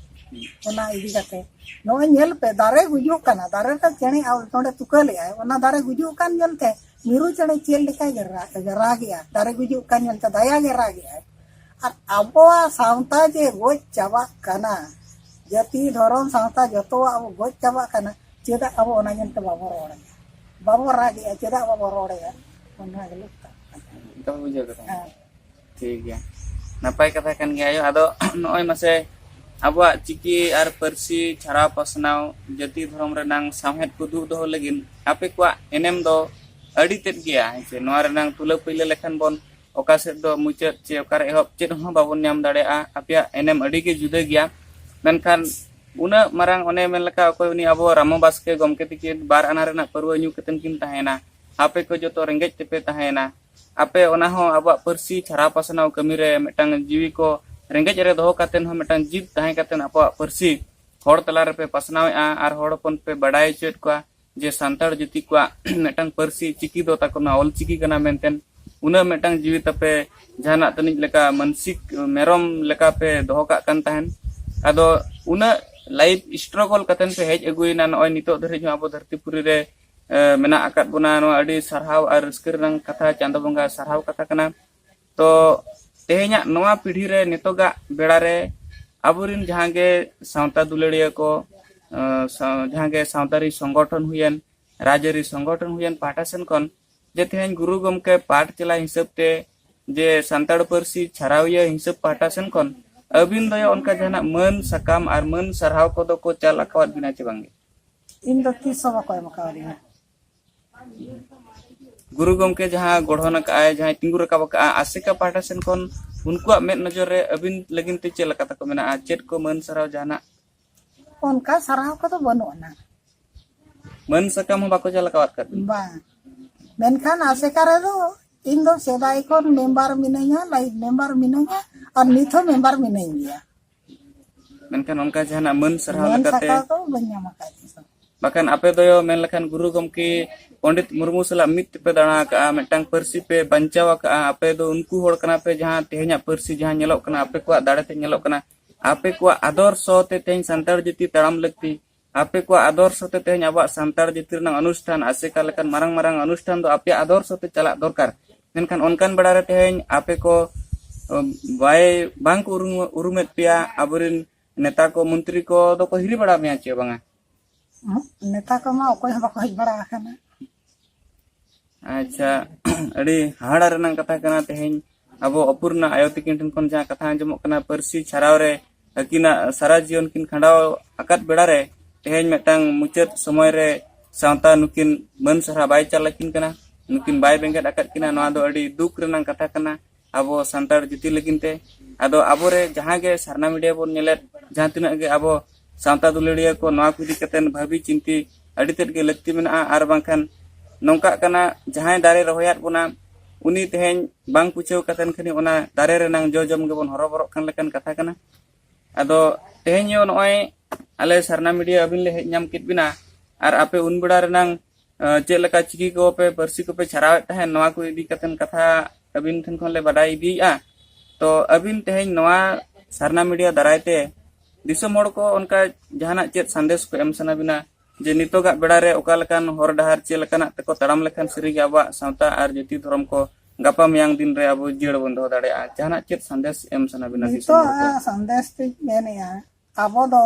ᱦᱩᱸ᱾ ᱚᱱᱟ ᱤᱫᱤ ᱠᱟᱛᱮ ᱱᱚᱜᱼᱚᱭ ᱧᱮᱞ ᱯᱮ, ᱫᱟᱨᱮ ᱜᱩᱡᱩᱜ ᱠᱟᱱᱟ, ᱫᱟᱨᱮ ᱨᱮ ᱪᱮᱬᱮ ᱟᱵ-, ᱱᱚᱰᱮ ᱛᱩᱠᱟᱹ ᱞᱮᱜᱼᱟᱭ, ᱚᱱᱟ ᱫᱟᱨᱮ ᱜᱩᱡᱩᱜ ᱠᱟᱱ ᱧᱮᱞᱛᱮ ᱢᱤᱨᱩ ᱪᱮᱬᱮ ᱪᱮᱫ ᱞᱮᱠᱟᱭ ᱨᱟ-, ᱨᱟᱜᱮᱜᱼᱟ, ᱫᱟᱨᱮ ᱜᱩᱡᱩᱜ ᱠᱟᱱ ᱧᱮᱞᱛᱮ ᱫᱟᱭᱟ ᱜᱮ ᱨᱟᱜᱮᱜᱼᱟᱭ᱾ ᱟᱨ ᱟᱵᱚᱣᱟᱜ ᱥᱟᱶᱛᱟ ᱡᱮ ᱜᱚᱡ ᱪᱟᱵᱟᱜ ᱠᱟᱱᱟ, ᱡᱟᱹᱛᱤ ᱫᱷᱚᱨᱚᱢ ᱥᱟᱶᱛᱟ ᱡᱚᱛᱚᱣᱟᱜ ᱟᱵᱚ ᱜᱚᱡ ᱪᱟᱵᱟᱜ ᱠᱟᱱᱟ, ᱪᱮᱫᱟᱜ ᱟᱵᱚ ᱚᱱᱟ ᱧᱮᱞᱛᱮ ᱵᱟᱵᱚ ᱨᱚᱲᱮᱜᱼᱟ? ᱵᱟᱵᱚ ᱨᱟᱜᱮᱜᱼᱟ, ᱪᱮᱫᱟᱜ ᱵᱟᱵᱚ ᱨᱚᱲᱮᱜᱼᱟ? ᱚᱱᱟ ᱜᱮ ᱞᱟᱹᱠᱛᱤ᱾ ᱛᱚ ᱵᱩᱡᱷᱟᱹᱣ ᱠᱮᱫᱟ᱾ ᱦᱮᱸ᱾ ᱴᱷᱤᱠ ᱜᱮᱭᱟ, ᱱᱟᱯᱟᱭ ᱠᱟᱛᱷᱟ ᱠᱟᱱ ᱜᱮᱭᱟ ᱟᱭᱳ᱾ ᱟᱫᱚ ᱱᱚᱜᱼᱚᱭ ᱢᱟᱥᱮ ᱟᱵᱚᱣᱟᱜ ᱪᱤᱠᱤ ᱟᱨ ᱯᱟᱹᱨᱥᱤ ᱪᱷᱟᱨᱟᱣ ᱯᱟᱥᱱᱟᱣ, ᱡᱟᱹᱛᱤ ᱫᱷᱚᱨᱚᱢ ᱨᱮᱱᱟᱝ ᱥᱟᱶᱦᱮᱫ ᱠᱚ ᱫᱩᱜ ᱫᱚᱦᱚ ᱞᱟᱹᱜᱤᱫ ᱟᱯᱮ ᱠᱚᱣᱟᱜ ᱮᱱᱮᱢ ᱫᱚ ᱟᱹᱰᱤ ᱛᱮᱫ ᱜᱮᱭᱟ, ᱦᱮᱸ ᱥᱮ? ᱱᱚᱣᱟ ᱨᱮᱱᱟᱝ ᱛᱩᱞᱟᱹ ᱯᱟᱹᱭᱞᱟᱹ ᱞᱮᱠᱷᱟᱱ ᱵᱚᱱ ᱚᱠᱟ ᱥᱮᱫ ᱫᱚ ᱢᱩᱪᱟᱹᱫ ᱪᱮ ᱚᱠᱟᱨᱮ ᱮᱦᱚᱵ, ᱪᱮᱫ ᱦᱚᱸ ᱵᱟᱵᱚᱱ ᱧᱟᱢ ᱫᱟᱲᱮᱭᱟᱜᱼᱟ᱾ ᱟᱯᱮᱭᱟᱜ ᱮᱱᱮᱢ ᱟᱹᱰᱤ ᱜᱮ ᱡᱩᱫᱟᱹ ᱜᱮᱭᱟ, ᱢᱮᱱᱠᱷᱟᱱ ᱩᱱᱟᱹᱜ ᱢᱟᱨᱟᱝ, ᱚᱱᱮ ᱢᱮᱱ ᱞᱮᱠᱟ, ᱚᱠᱚᱭ ᱩᱱᱤ ᱟᱵᱚ ᱨᱟᱢᱚ ᱵᱟᱥᱠᱮ ᱜᱚᱢᱠᱮ ᱛᱤᱠᱤᱱ ᱵᱟᱨ ᱟᱱᱟ ᱨᱮᱱᱟᱜ ᱯᱟᱹᱨᱣᱟᱹ ᱧᱩ ᱠᱟᱛᱮᱱ ᱠᱤᱱ ᱛᱟᱦᱮᱸᱭᱮᱱᱟ, ᱟᱯᱮ ᱠᱚ ᱡᱚᱛᱚ ᱨᱮᱸᱜᱮᱡ ᱛᱮᱯᱮ ᱛᱟᱦᱮᱸᱭᱮᱱᱟ, ᱟᱯᱮ ᱚᱱᱟ ᱦᱚᱸ ᱟᱵᱚᱣᱟᱜ ᱯᱟᱹᱨᱥᱤ ᱪᱷᱟᱨᱟᱣ ᱯᱟᱥᱱᱟᱣ ᱠᱟᱹᱢᱤ ᱨᱮ ᱢᱤᱫᱴᱟᱝ ᱡᱤᱣᱤ ᱠᱚ ᱨᱮᱸᱜᱮᱡ ᱨᱮ ᱫᱚᱦᱚ ᱠᱟᱛᱮᱱ ᱦᱚᱸ ᱢᱤᱫᱴᱟᱝ ᱡᱤᱵᱽ ᱛᱟᱦᱮᱸ ᱠᱟᱛᱮᱱ ᱟᱵᱚᱣᱟᱜ ᱯᱟᱹᱨᱥᱤ ᱦᱚᱲ ᱛᱟᱞᱟ ᱨᱮᱯᱮ ᱯᱟᱥᱱᱟᱣᱮᱫᱼᱟ ᱟᱨ ᱦᱚᱲ ᱦᱚᱯᱚᱱ ᱯᱮ ᱵᱟᱰᱟᱭ ᱦᱚᱪᱚᱭᱮᱫ ᱠᱚᱣᱟ ᱡᱮ ᱥᱟᱱᱛᱟᱲ ᱡᱟᱹᱛᱤ ᱠᱚᱣᱟᱜ ᱢᱤᱫᱴᱟᱝ ᱯᱟᱹᱨᱥᱤ ᱪᱤᱠᱤ ᱫᱚ ᱛᱟᱠᱚ ᱱᱚᱣᱟ ᱚᱞ ᱪᱤᱠᱤ ᱠᱟᱱᱟ ᱢᱮᱱᱛᱮ᱾ ᱩᱱᱟᱹᱜ ᱢᱤᱫᱴᱟᱝ ᱡᱤᱣᱤ ᱛᱟᱯᱮ ᱡᱟᱦᱟᱱᱟᱜ ᱛᱟᱹᱱᱤᱡ ᱞᱮᱠᱟ ᱢᱟᱱᱥᱤᱠ ᱢᱮᱨᱚᱢ ᱞᱮᱠᱟ ᱯᱮ ᱫᱚᱦᱚ ᱠᱟᱜ ᱠᱟᱱ ᱛᱟᱦᱮᱸᱱ᱾ ᱟᱫᱚ ᱩᱱᱟᱹᱜ ᱞᱟᱭᱤᱯᱷ ᱥᱴᱨᱚᱜᱚᱞ ᱠᱟᱛᱮᱱ ᱯᱮ ᱦᱮᱡ ᱟᱹᱜᱩᱭᱮᱱᱟ, ᱱᱚᱜᱼᱚᱭ ᱱᱤᱛᱚᱜ ᱫᱷᱟᱹᱨᱤᱡ ᱦᱚᱸ ᱟᱵᱚ ᱫᱷᱟᱹᱨᱛᱤ ᱯᱩᱨᱤ ᱨᱮ ᱮ, ᱢᱮᱱᱟᱜ ᱟᱠᱟᱫ ᱵᱚᱱᱟ᱾ ᱱᱚᱣᱟ ᱟᱹᱰᱤ ᱥᱟᱨᱦᱟᱣ ᱟᱨ ᱨᱟᱹᱥᱠᱟᱹ ᱨᱮᱱᱟᱜ ᱠᱟᱛᱷᱟ, ᱪᱟᱸᱫᱚ ᱵᱚᱸᱜᱟ ᱥᱟᱨᱦᱟᱣ ᱠᱟᱛᱷᱟ ᱠᱟᱱᱟ᱾ ᱛᱚ ᱛᱮᱦᱮᱧᱟᱜ ᱱᱚᱣᱟ ᱯᱤᱲᱦᱤ ᱨᱮ, ᱱᱤᱛᱚᱜᱟᱜ ᱵᱮᱲᱟ ᱨᱮ ᱟᱵᱚᱨᱮᱱ ᱡᱟᱦᱟᱸ ᱜᱮ ᱥᱟᱶᱛᱟ ᱫᱩᱞᱟᱹᱲᱤᱭᱟᱹ ᱠᱚ, ᱮ, ᱥᱟᱶ-, ᱡᱟᱦᱟᱸ ᱜᱮ ᱥᱟᱶᱛᱟᱨᱤ ᱥᱚᱝᱜᱚᱴᱷᱚᱱ ᱦᱩᱭᱮᱱ, ᱨᱟᱡᱽᱟᱹᱨᱤ ᱥᱚᱝᱜᱚᱴᱷᱚᱱ ᱦᱩᱭᱮᱱ ᱯᱟᱦᱴᱟ ᱥᱮᱱ ᱠᱷᱚᱱ, ᱡᱮ ᱛᱮᱦᱮᱧ ᱜᱩᱨᱩ ᱜᱚᱢᱠᱮ ᱯᱟᱴ ᱪᱮᱞᱟ ᱦᱤᱥᱟᱹᱵ ᱛᱮ, ᱡᱮ ᱥᱟᱱᱛᱟᱲ ᱯᱟᱹᱨᱥᱤ ᱪᱷᱟᱨᱟᱣᱤᱭᱟᱹ ᱦᱤᱥᱟᱹᱵ ᱯᱟᱦᱴᱟ ᱥᱮᱱ ᱠᱷᱚᱱ ᱟᱹᱵᱤᱱ ᱫᱚ ᱚᱱᱠᱟ ᱡᱟᱦᱟᱱᱟᱜ ᱢᱟᱹᱱ ᱥᱟᱠᱟᱢ ᱟᱨ ᱢᱟᱹᱱ ᱥᱟᱨᱦᱟᱣ ᱠᱚᱫᱚ ᱠᱚ ᱪᱟᱞ ᱟᱠᱟᱣᱟᱫ ᱵᱤᱱᱟ ᱪᱮ ᱵᱟᱝᱜᱮ? ᱤᱧ ᱫᱚ ᱛᱤᱥ ᱦᱚᱸ ᱵᱟᱠᱚ ᱮᱢ ᱟᱠᱟᱣᱫᱤᱧᱟ᱾ ᱜᱩᱨᱩ ᱜᱚᱢᱠᱮ ᱡᱟᱦᱟᱸ ᱜᱚᱲᱦᱚᱱ ᱟᱠᱟᱫᱼᱟᱭ, ᱡᱟᱦᱟᱸᱭ ᱛᱤᱸᱜᱩ ᱨᱟᱠᱟᱵ ᱟᱠᱟᱫᱼᱟ, ᱟᱥᱮᱠᱟ ᱯᱟᱦᱴᱟ ᱥᱮᱱ ᱠᱷᱚᱱ ᱩᱱᱠᱩᱣᱟᱜ ᱢᱮᱫ ᱱᱚᱡᱚᱨ ᱨᱮ ᱟᱹᱵᱤᱱ ᱞᱟᱹᱜᱤᱫ ᱛᱮ ᱪᱮᱫ ᱞᱮᱠᱟ ᱛᱟᱠᱚ ᱢᱮᱱᱟᱜᱼᱟ? ᱪᱮᱫ ᱠᱚ ᱢᱟᱹᱱ ᱥᱟᱨᱦᱟᱣ ᱡᱟᱦᱟᱱᱟᱜ? ᱚᱱᱠᱟ ᱥᱟᱨᱦᱟᱣ ᱠᱚᱫᱚ ᱵᱟᱹᱱᱩᱜ ᱟᱱᱟ᱾ ᱢᱟᱹᱱ ᱥᱟᱠᱟᱢ ᱦᱚᱸ ᱵᱟᱠᱚ ᱪᱟᱞ ᱟᱠᱟᱣᱟᱫ ᱠᱟᱫ ᱵᱤᱱᱟ? ᱵᱟᱝ᱾ ᱢᱮᱱᱠᱷᱟᱱ ᱟᱥᱮᱠᱟ ᱨᱮᱫᱚ ᱤᱧ ᱫᱚ ᱥᱮᱫᱟᱭ ᱠᱷᱚᱱ ᱢᱮᱢᱵᱟᱨ ᱢᱤᱱᱟᱹᱧᱟ, ᱞᱟᱭᱤᱱ ᱢᱮᱢᱵᱟᱨ ᱢᱤᱱᱟᱹᱧᱟ, ᱟᱨ ᱱᱤᱛ ᱦᱚᱸ ᱢᱮᱢᱵᱟᱨ ᱢᱤᱱᱟᱹᱧ ᱜᱮᱭᱟ᱾ ᱢᱮᱱᱠᱷᱟᱱ ᱚᱱᱠᱟ ᱡᱟᱦᱟᱱᱟᱜ ᱢᱟᱹᱱ ᱥᱟᱨᱦᱟᱣ ᱢᱟᱹᱱ ᱞᱮᱠᱟᱛᱮ ᱥᱟᱠᱟᱢ ᱫᱚ ᱵᱟᱹᱧ ᱧᱟᱢ ᱟᱠᱟᱫ ᱛᱤᱥ ᱦᱚᱸ᱾ ᱵᱟᱠᱷᱟᱱ ᱟᱯᱮ ᱫᱚ ᱢᱮᱱ ᱞᱮᱠᱷᱟᱱ ᱜᱩᱨᱩ ᱜᱚᱢᱠᱮ ᱯᱚᱱᱰᱤᱛ ᱢᱩᱨᱢᱩ ᱥᱟᱞᱟᱜ ᱢᱤᱫ ᱛᱮᱯᱮ ᱫᱟᱬᱟ ᱟᱠᱟᱜᱼᱟ, ᱢᱤᱫᱴᱟᱝ ᱯᱟᱹᱨᱥᱤ ᱯᱮ ᱵᱟᱧᱪᱟᱣ ᱟᱠᱟᱜᱼᱟ᱾ ᱟᱯᱮ ᱫᱚ ᱩᱱᱠᱩ ᱦᱚᱲ ᱠᱟᱱᱟ ᱯᱮ ᱡᱟᱦᱟᱸ ᱛᱮᱦᱮᱧᱟᱜ ᱯᱟᱹᱨᱥᱤ ᱡᱟᱦᱟᱸ ᱧᱮᱞᱚᱜ ᱠᱟᱱᱟ, ᱟᱯᱮ ᱠᱚᱣᱟᱜ ᱫᱟᱲᱮ ᱛᱮ ᱧᱮᱞᱚᱜ ᱠᱟᱱᱟ᱾ ᱟᱯᱮ ᱠᱚᱣᱟᱜ ᱟᱫᱚᱨᱥᱚ ᱛᱮ ᱛᱮᱦᱮᱧ ᱥᱟᱱᱛᱟᱲ ᱡᱟᱹᱛᱤ ᱛᱟᱲᱟᱢ ᱞᱟᱹᱠᱛᱤ, ᱟᱯᱮ ᱠᱚᱣᱟᱜ ᱟᱫᱚᱨᱥᱚ ᱛᱮ ᱛᱮᱦᱮᱧ ᱟᱵᱚᱣᱟᱜ ᱥᱟᱱᱛᱟᱲ ᱡᱟᱹᱛᱤ ᱨᱮᱱᱟᱜ ᱚᱱᱩᱥᱴᱷᱟᱱ, ᱟᱥᱮᱠᱟ ᱞᱮᱠᱟᱱ ᱢᱟᱨᱟᱝ ᱢᱟᱨᱟᱝ ᱚᱱᱩᱥᱴᱷᱟᱱ ᱫᱚ ᱟᱯᱮᱭᱟᱜ ᱟᱫᱚᱨᱥᱚ ᱛᱮ ᱪᱟᱞᱟᱜ ᱫᱚᱨᱠᱟᱨ᱾ ᱢᱮᱱᱠᱷᱟᱱ ᱚᱱᱠᱟᱱ ᱵᱮᱲᱟ ᱨᱮ ᱛᱮᱦᱮᱧ ᱟᱯᱮ ᱠᱚ, ᱩᱢ, ᱵᱟᱭ, ᱵᱟᱝ ᱠᱚ ᱩᱨᱩᱢ, ᱩᱨᱩᱢᱮᱫ ᱯᱮᱭᱟ, ᱟᱵᱚᱨᱮᱱ ᱱᱮᱛᱟ ᱠᱚ ᱢᱚᱱᱛᱨᱤ ᱠᱚ ᱫᱚᱠᱚ ᱦᱤᱨᱤ ᱵᱟᱲᱟ ᱢᱮᱭᱟ ᱪᱮ ᱵᱟᱝᱟ? ᱦᱩᱸ, ᱱᱮᱛᱟ ᱠᱚᱢᱟ ᱚᱠᱚᱭ ᱦᱚᱸ ᱵᱟᱠᱚ ᱦᱮᱡ ᱵᱟᱲᱟ ᱟᱠᱟᱱᱟ᱾ ᱟᱪᱪᱷᱟ, ᱟᱹᱰᱤ ᱦᱟᱦᱟᱲᱟ ᱨᱮᱱᱟᱜ ᱠᱟᱛᱷᱟ ᱠᱟᱱᱟ᱾ ᱛᱮᱦᱮᱧ ᱟᱵᱚ ᱚᱯᱩᱨᱱᱟ ᱟᱭᱳ ᱛᱤᱠᱤᱱ ᱴᱷᱮᱱ ᱠᱷᱚᱱ ᱡᱟᱦᱟᱸ ᱠᱟᱛᱷᱟ ᱟᱸᱡᱚᱢᱚᱜ ᱠᱟᱱᱟ, ᱯᱟᱹᱨᱥᱤ ᱪᱷᱟᱨᱟᱣ ᱨᱮ ᱟᱹᱠᱤᱱᱟᱜ ᱥᱟᱨᱟ ᱡᱤᱭᱚᱱ ᱠᱤᱱ ᱠᱷᱟᱸᱰᱟᱣ ᱟᱠᱟᱫ ᱵᱮᱲᱟ ᱨᱮ ᱛᱮᱦᱮᱧ ᱢᱤᱫᱴᱟᱝ ᱢᱩᱪᱟᱹᱫ ᱥᱚᱢᱚᱭ ᱨᱮ ᱥᱟᱶᱛᱟ ᱱᱩᱠᱤᱱ ᱢᱟᱹᱱ ᱥᱟᱨᱦᱟᱣ ᱵᱟᱭ ᱪᱟᱞ ᱟᱹᱠᱤᱱ ᱠᱟᱱᱟ, ᱱᱩᱠᱤᱱ ᱵᱟᱭ ᱵᱮᱸᱜᱮᱫ ᱟᱠᱟᱫ ᱠᱤᱱᱟ᱾ ᱱᱚᱣᱟ ᱫᱚ ᱟᱹᱰᱤ ᱫᱩᱠ ᱨᱮᱱᱟᱜ ᱠᱟᱛᱷᱟ ᱠᱟᱱᱟ ᱟᱵᱚ ᱥᱟᱱᱛᱟᱲ ᱡᱟᱹᱛᱤ ᱞᱟᱹᱜᱤᱫ ᱛᱮ᱾ ᱟᱫᱚ ᱟᱵᱚᱨᱮ ᱡᱟᱦᱟᱸ ᱜᱮ ᱥᱟᱨᱱᱟ ᱢᱤᱰᱤᱭᱟ ᱵᱚᱱ ᱧᱮᱞᱮᱫ, ᱡᱟᱦᱟᱸ ᱛᱤᱱᱟᱹᱜ ᱜᱮ ᱟᱵᱚ ᱥᱟᱶᱛᱟ ᱫᱩᱞᱟᱹᱲᱤᱭᱟᱹ ᱠᱚ, ᱱᱚᱣᱟ ᱠᱚ ᱤᱫᱤ ᱠᱟᱛᱮ ᱵᱷᱟᱹᱵᱤ ᱪᱤᱱᱛᱤ ᱟᱹᱰᱤ ᱛᱮᱫ ᱜᱮ ᱞᱟᱹᱠᱛᱤ ᱢᱮᱱᱟᱜᱼᱟ᱾ ᱟᱨ ᱵᱟᱝᱠᱷᱟᱱ ᱱᱚᱝᱠᱟᱜ ᱠᱟᱱᱟ, ᱡᱟᱦᱟᱸᱭ ᱫᱟᱨᱮ ᱨᱚᱦᱚᱭᱟᱫ ᱵᱚᱱᱟ, ᱩᱱᱤ ᱛᱮᱦᱮᱧ ᱵᱟᱝ ᱯᱩᱪᱷᱟᱹᱣ ᱠᱟᱛᱮᱱ ᱠᱷᱟᱹᱱᱤ ᱚᱱᱟ ᱫᱟᱨᱮ ᱨᱮᱱᱟᱝ ᱡᱚ ᱡᱚᱢ ᱜᱮᱵᱚᱱ ᱦᱚᱨᱚᱵᱚᱨᱚᱜ ᱠᱟᱱ ᱞᱮᱠᱟᱱ ᱠᱟᱛᱷᱟ ᱠᱟᱱᱟ᱾ ᱟᱫᱚ ᱛᱮᱦᱮᱧ ᱱᱚᱜᱼᱚᱭ ᱟᱞᱮ ᱥᱟᱨᱱᱟ ᱢᱤᱰᱤᱭᱟ ᱟᱹᱵᱤᱱ ᱞᱮ ᱦᱮᱡ ᱧᱟᱢ ᱠᱮᱫ ᱵᱤᱱᱟ, ᱟᱨ ᱟᱯᱮ ᱩᱱ ᱵᱮᱲᱟ ᱨᱮᱱᱟᱝ, ᱟᱸ, ᱪᱮᱫ ᱞᱮᱠᱟ ᱪᱤᱠᱤ ᱠᱚᱯᱮ, ᱯᱟᱹᱨᱥᱤ ᱠᱚᱯᱮ ᱪᱷᱟᱨᱟᱣᱮᱫ ᱛᱟᱦᱮᱸᱫ, ᱱᱚᱣᱟ ᱠᱚ ᱤᱫᱤ ᱠᱟᱛᱮᱱ ᱠᱟᱛᱷᱟ ᱟᱹᱵᱤᱱ ᱴᱷᱮᱱ ᱠᱷᱚᱱ ᱞᱮ ᱵᱟᱰᱟᱭ ᱤᱫᱤᱭᱮᱫᱼᱟ᱾ ᱛᱚ ᱟᱹᱵᱤᱱ ᱛᱮᱦᱮᱧ ᱱᱚᱣᱟ ᱥᱟᱨᱱᱟ ᱢᱤᱰᱤᱭᱟ ᱫᱟᱨᱟᱭ ᱛᱮ ᱫᱤᱥᱚᱢ ᱦᱚᱲ ᱠᱚ ᱚᱱᱠᱟ ᱡᱟᱦᱟᱱᱟᱜ ᱪᱮᱫ ᱥᱟᱸᱫᱮᱥ ᱠᱚ ᱮᱢ ᱥᱟᱱᱟ ᱵᱤᱱᱟ, ᱡᱮ ᱱᱤᱛᱚᱜᱟᱜ ᱵᱮᱲᱟ ᱨᱮ ᱚᱠᱟ ᱞᱮᱠᱟᱱ ᱦᱚᱨ ᱰᱟᱦᱟᱨ ᱪᱮᱫ ᱞᱮᱠᱟᱱᱟᱜ ᱛᱮᱠᱚ ᱛᱟᱲᱟᱢ ᱞᱮᱠᱷᱟᱱ ᱥᱟᱹᱨᱤᱜᱮ ᱟᱵᱚᱣᱟᱜ ᱥᱟᱶᱛᱟ ᱟᱨ ᱡᱟᱹᱛᱤ ᱫᱷᱚᱨᱚᱢ ᱠᱚ ᱜᱟᱯᱟ ᱢᱮᱭᱟᱝ ᱫᱤᱱ ᱨᱮ ᱟᱵᱚ ᱡᱤᱭᱟᱹᱲ ᱵᱚᱱ ᱫᱚᱦᱚ ᱫᱟᱲᱮᱭᱟᱜᱼᱟ? ᱡᱟᱦᱟᱱᱟᱜ ᱪᱮᱫ ᱥᱟᱸᱫᱮᱥ ᱮᱢ ᱥᱟᱱᱟ ᱵᱤᱱᱟ ᱫᱤᱥᱚᱢ ᱦᱚᱲ ᱠᱚ? ᱱᱤᱛᱚᱜ ᱥᱟᱸᱫᱮᱥ ᱛᱤᱧ ᱢᱮᱱᱮᱜᱼᱟ, ᱟᱵᱚ ᱫᱚ